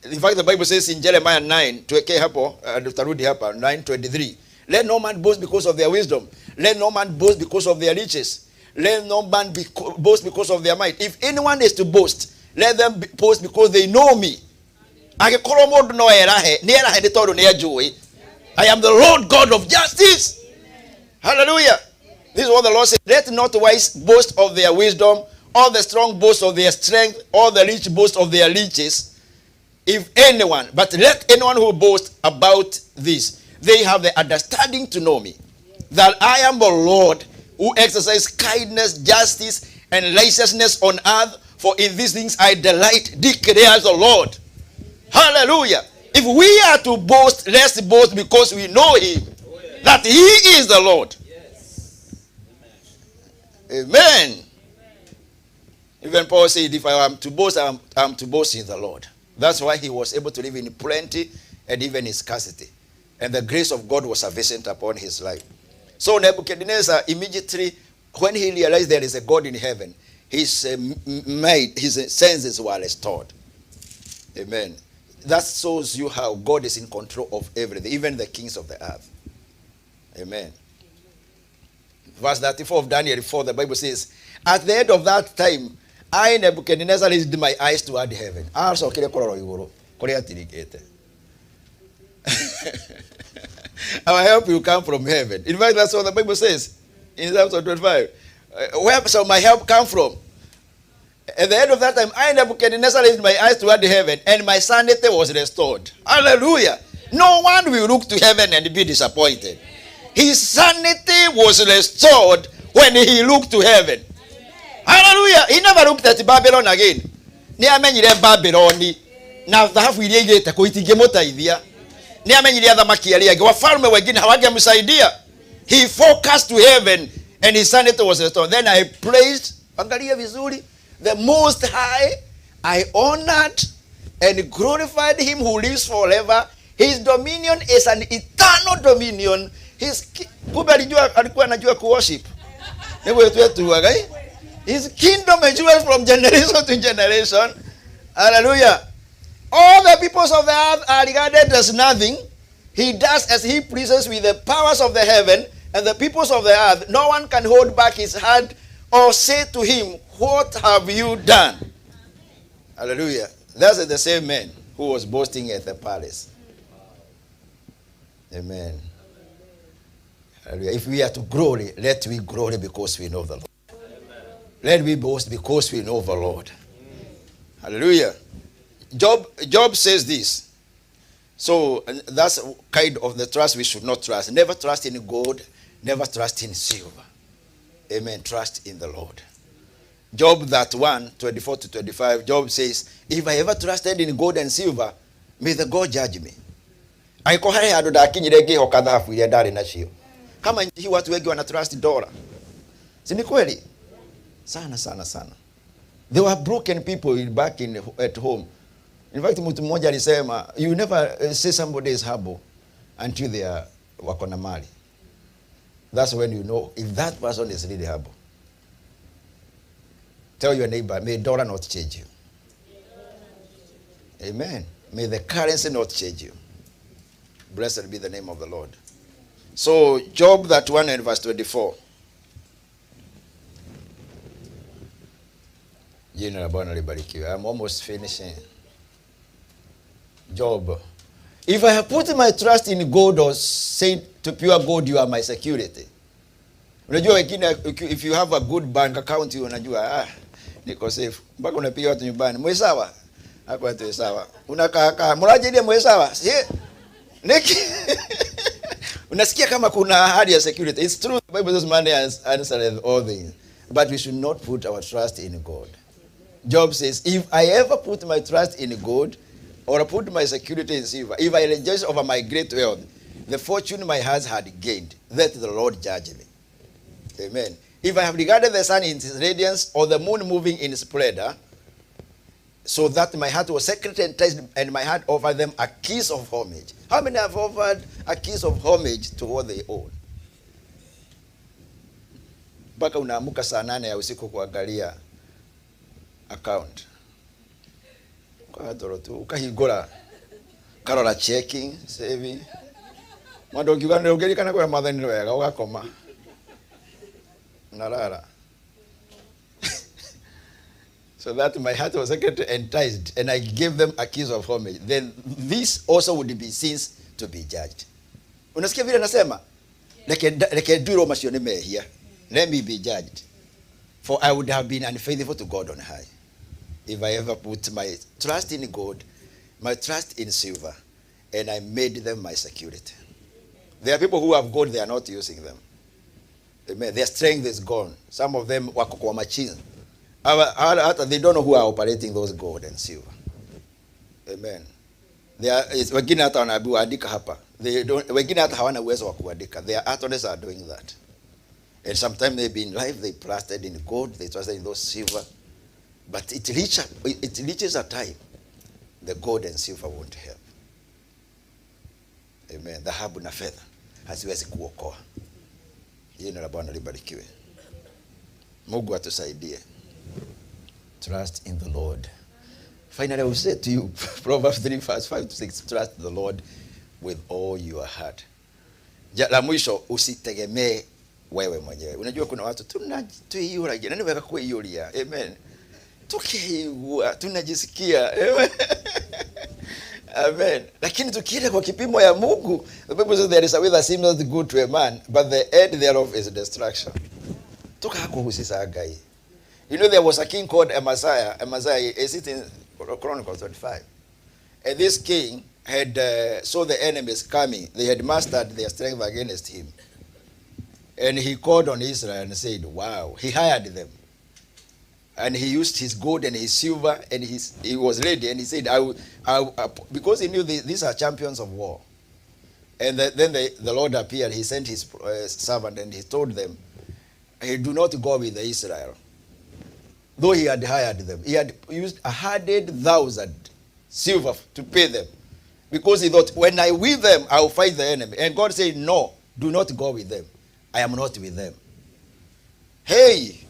In fact, the Bible says in Jeremiah 9, tuweke hapo, tutarudi hapa, 9:23. Let no man boast because of their wisdom. Let no man boast because of their riches. Let no man boast because of their might. If anyone is to boast, let them boast because they know me. Angĩkorwo mũndũ no erahe, nĩ erahe nĩ tondũ nĩ anjũĩ. I am the Lord God of justice. Hallelujah. This is what the Lord said. Let not the wise boast of their wisdom, or the strong boast of their strength, or the rich boast of their riches. If anyone, but let anyone who boasts about this, they have the understanding to know me, that I am the Lord who exercises kindness, justice, and righteousness on earth, for in these things I delight, declares the Lord. Hallelujah. If we are to boast, let's boast because we know him, that he is the Lord. Yes. Amen. Even Paul said, if I am to boast, I am to boast in the Lord. That's why he was able to live in plenty and even in scarcity. And the grace of God was sufficient upon his life. So Nebuchadnezzar immediately, when he realized there is a God in heaven, his his senses were restored. Amen. That shows you how God is in control of everything, even the kings of the earth. Amen. Verse 34 of Daniel 4, the Bible says, at the end of that time, I, Nebuchadnezzar, raised my eyes toward heaven. Our help will come from heaven. In fact, that's what the Bible says in Psalm 25. Where shall my help come from? At the end of that time, I, Nebuchadnezzar, raised my eyes toward heaven, and my sanity was restored. Hallelujah. No one will look to heaven and be disappointed. His sanity was restored when he looked to heaven. Hallelujah. He never looked at Babylon again. Nĩ amenyire Babyloni na thahabu iria igĩte kũ itingĩmũteithia. Nĩ amenyire athamaki arĩa angĩ, wafalme wengine hawangemsaidia. He focused to heaven and his sanity was restored. Then I praised, angalia vizuri, the Most High. I honored and glorified him who lives forever. His dominion is an eternal dominion. His kumbe alijua, alikuwa anajua kuworship. His kingdom endures from generation to generation. Hallelujah. All the peoples of the earth are regarded as nothing. He does as he pleases with the powers of the heaven and the peoples of the earth. No one can hold back his hand or say to him, what have you done? Hallelujah. That's the same man who was boasting at the palace. Amen. Hallelujah. If we are to glory, let we glory because we know the Lord. Let we boast because we know the Lord. Hallelujah. Job says this. So that's kind of the trust we should not trust. Never trust in gold. Never trust in silver. Amen. Trust in the Lord. Job that 1, 24 to 25, Job says, if I ever trusted in gold and silver, may the God judge me. Kama hii watu wengi wana trust dollar. Si ni kweli? Sana sana sana. There were broken people back in at home. In fact, mtu mmoja alisema, you never say somebody is humble until they are wako na mali. That's when you know if that person is really humble. Tell your neighbor, may dollar not change you. Amen. May the currency not change you. Blessed be the name of the Lord. So, Job that 1 and verse 24. Jina la Bwana libarikiwe. I'm almost finishing. Job. If I have put my trust in gold or said to pure gold, you are my security. Unajua wengine, if you have a good bank account, unajua, niko safe. Mpaka unapiga watu nyumbani, mwe sawa? Hapo watu sawa. Unakaa kaa, mraje mwe sawa? Si? Niki. Unasikia kama kuna hali ya security. It's true, the Bible says money answereth all things. But we should not put our trust in God. Job says, if I ever put my trust in gold or put my security in silver, if I rejoice over my great wealth, the fortune my hands had gained, let the Lord judge me. Amen. If I have regarded the sun in its radiance or the moon moving in its splendor, so that my heart was secretly enticed and my heart offered them a kiss of homage. How many have offered a kiss of homage to what they own? Mpaka unaamuka saa 8 ya usiku kuangalia account. Kwa tu ukahingura karora checking, saving. Mwandu ukiuga nĩ ũngĩririkana kwĩra Mwathani wega ũgakoma. Narara. So that my heart was secretly enticed, and I gave them a kiss of homage. Then this also would be sins to be judged. Unasikia vile nasema? Reke ndwirwo macio nĩ mehia. Let me be judged. For I would have been unfaithful to God on high if I ever put my trust in gold, my trust in silver, and I made them my security. There are people who have gold, they are not using them. Amen. Their strength is gone. Some of them wako kwa machine. They don't know who are operating those gold and silver. Amen. They are, wengine hata wanaambiwa andika hapa. They don't, wengine hata hawana uwezo wa kuandika. Their attorneys are doing that. And sometimes maybe in life they trusted in gold, they trusted in those silver. But it reaches a time The gold and silver won't help. Amen. Dhahabu na fedha haziwezi kuokoa. Jina la Bwana libarikiwe. Mungu atusaidie. Trust in the Lord. Finally, I will say to you, Proverbs 3, verse 5 to 6, trust the Lord with all your heart. La mwisho, usitegemee wewe mwenyewe. Unajua kuna watu tuiyuragia, nani weka kuiyuria. Amen. Tukiigua, tunajisikia. Amen. Amen. Lakini tukienda kwa kipimo ya Mungu, the Bible says there is a way that seems not good to a man, but the end thereof is destruction. Tukakuhusisa Ngai. You know there was a king called Amaziah. Amaziah is it in Chronicles 25. And this king had saw the enemies coming. They had mastered their strength against him. And he called on Israel and said, wow. He hired them. And he used his gold and his silver, and he was ready. And he said, I will, because he knew these are champions of war. And then the Lord appeared. He sent his servant and he told them, hey, do not go with the Israel. Though he had hired them. He had used 100,000 silver to pay them. Because he thought, when I with them, I will fight the enemy. And God said, no, do not go with them. I am not with them. Hey!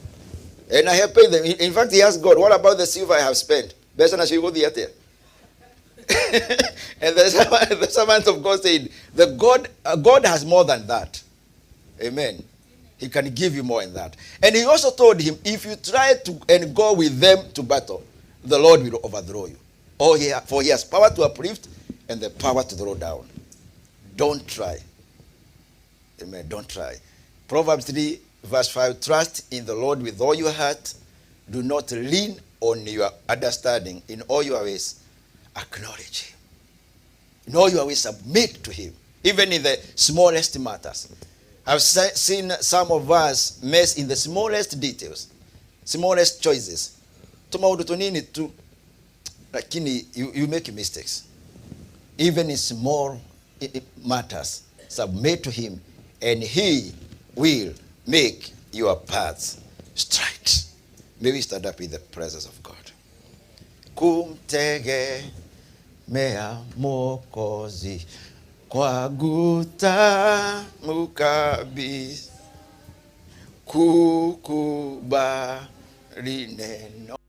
And I have paid them. In fact, he asked God, what about the silver I have spent? And the servant of God said, the God has more than that. Amen. He can give you more than that. And he also told him, if you try to and go with them to battle, the Lord will overthrow you. For he has power to uplift and the power to throw down. Don't try. Amen. Don't try. Proverbs 3, verse 5, trust in the Lord with all your heart. Do not lean on your understanding. In all your ways, acknowledge him. In all your ways, submit to him. Even in the smallest matters. I've seen some of us mess in the smallest details, smallest choices. Tumaundu tunini tu, lakini you make mistakes. Even in small matters, submit to him, and he will make your paths straight. May we stand up in the presence of God. Kumtegemea Mwokozi kwa gutamu kabisa, kukubali neno.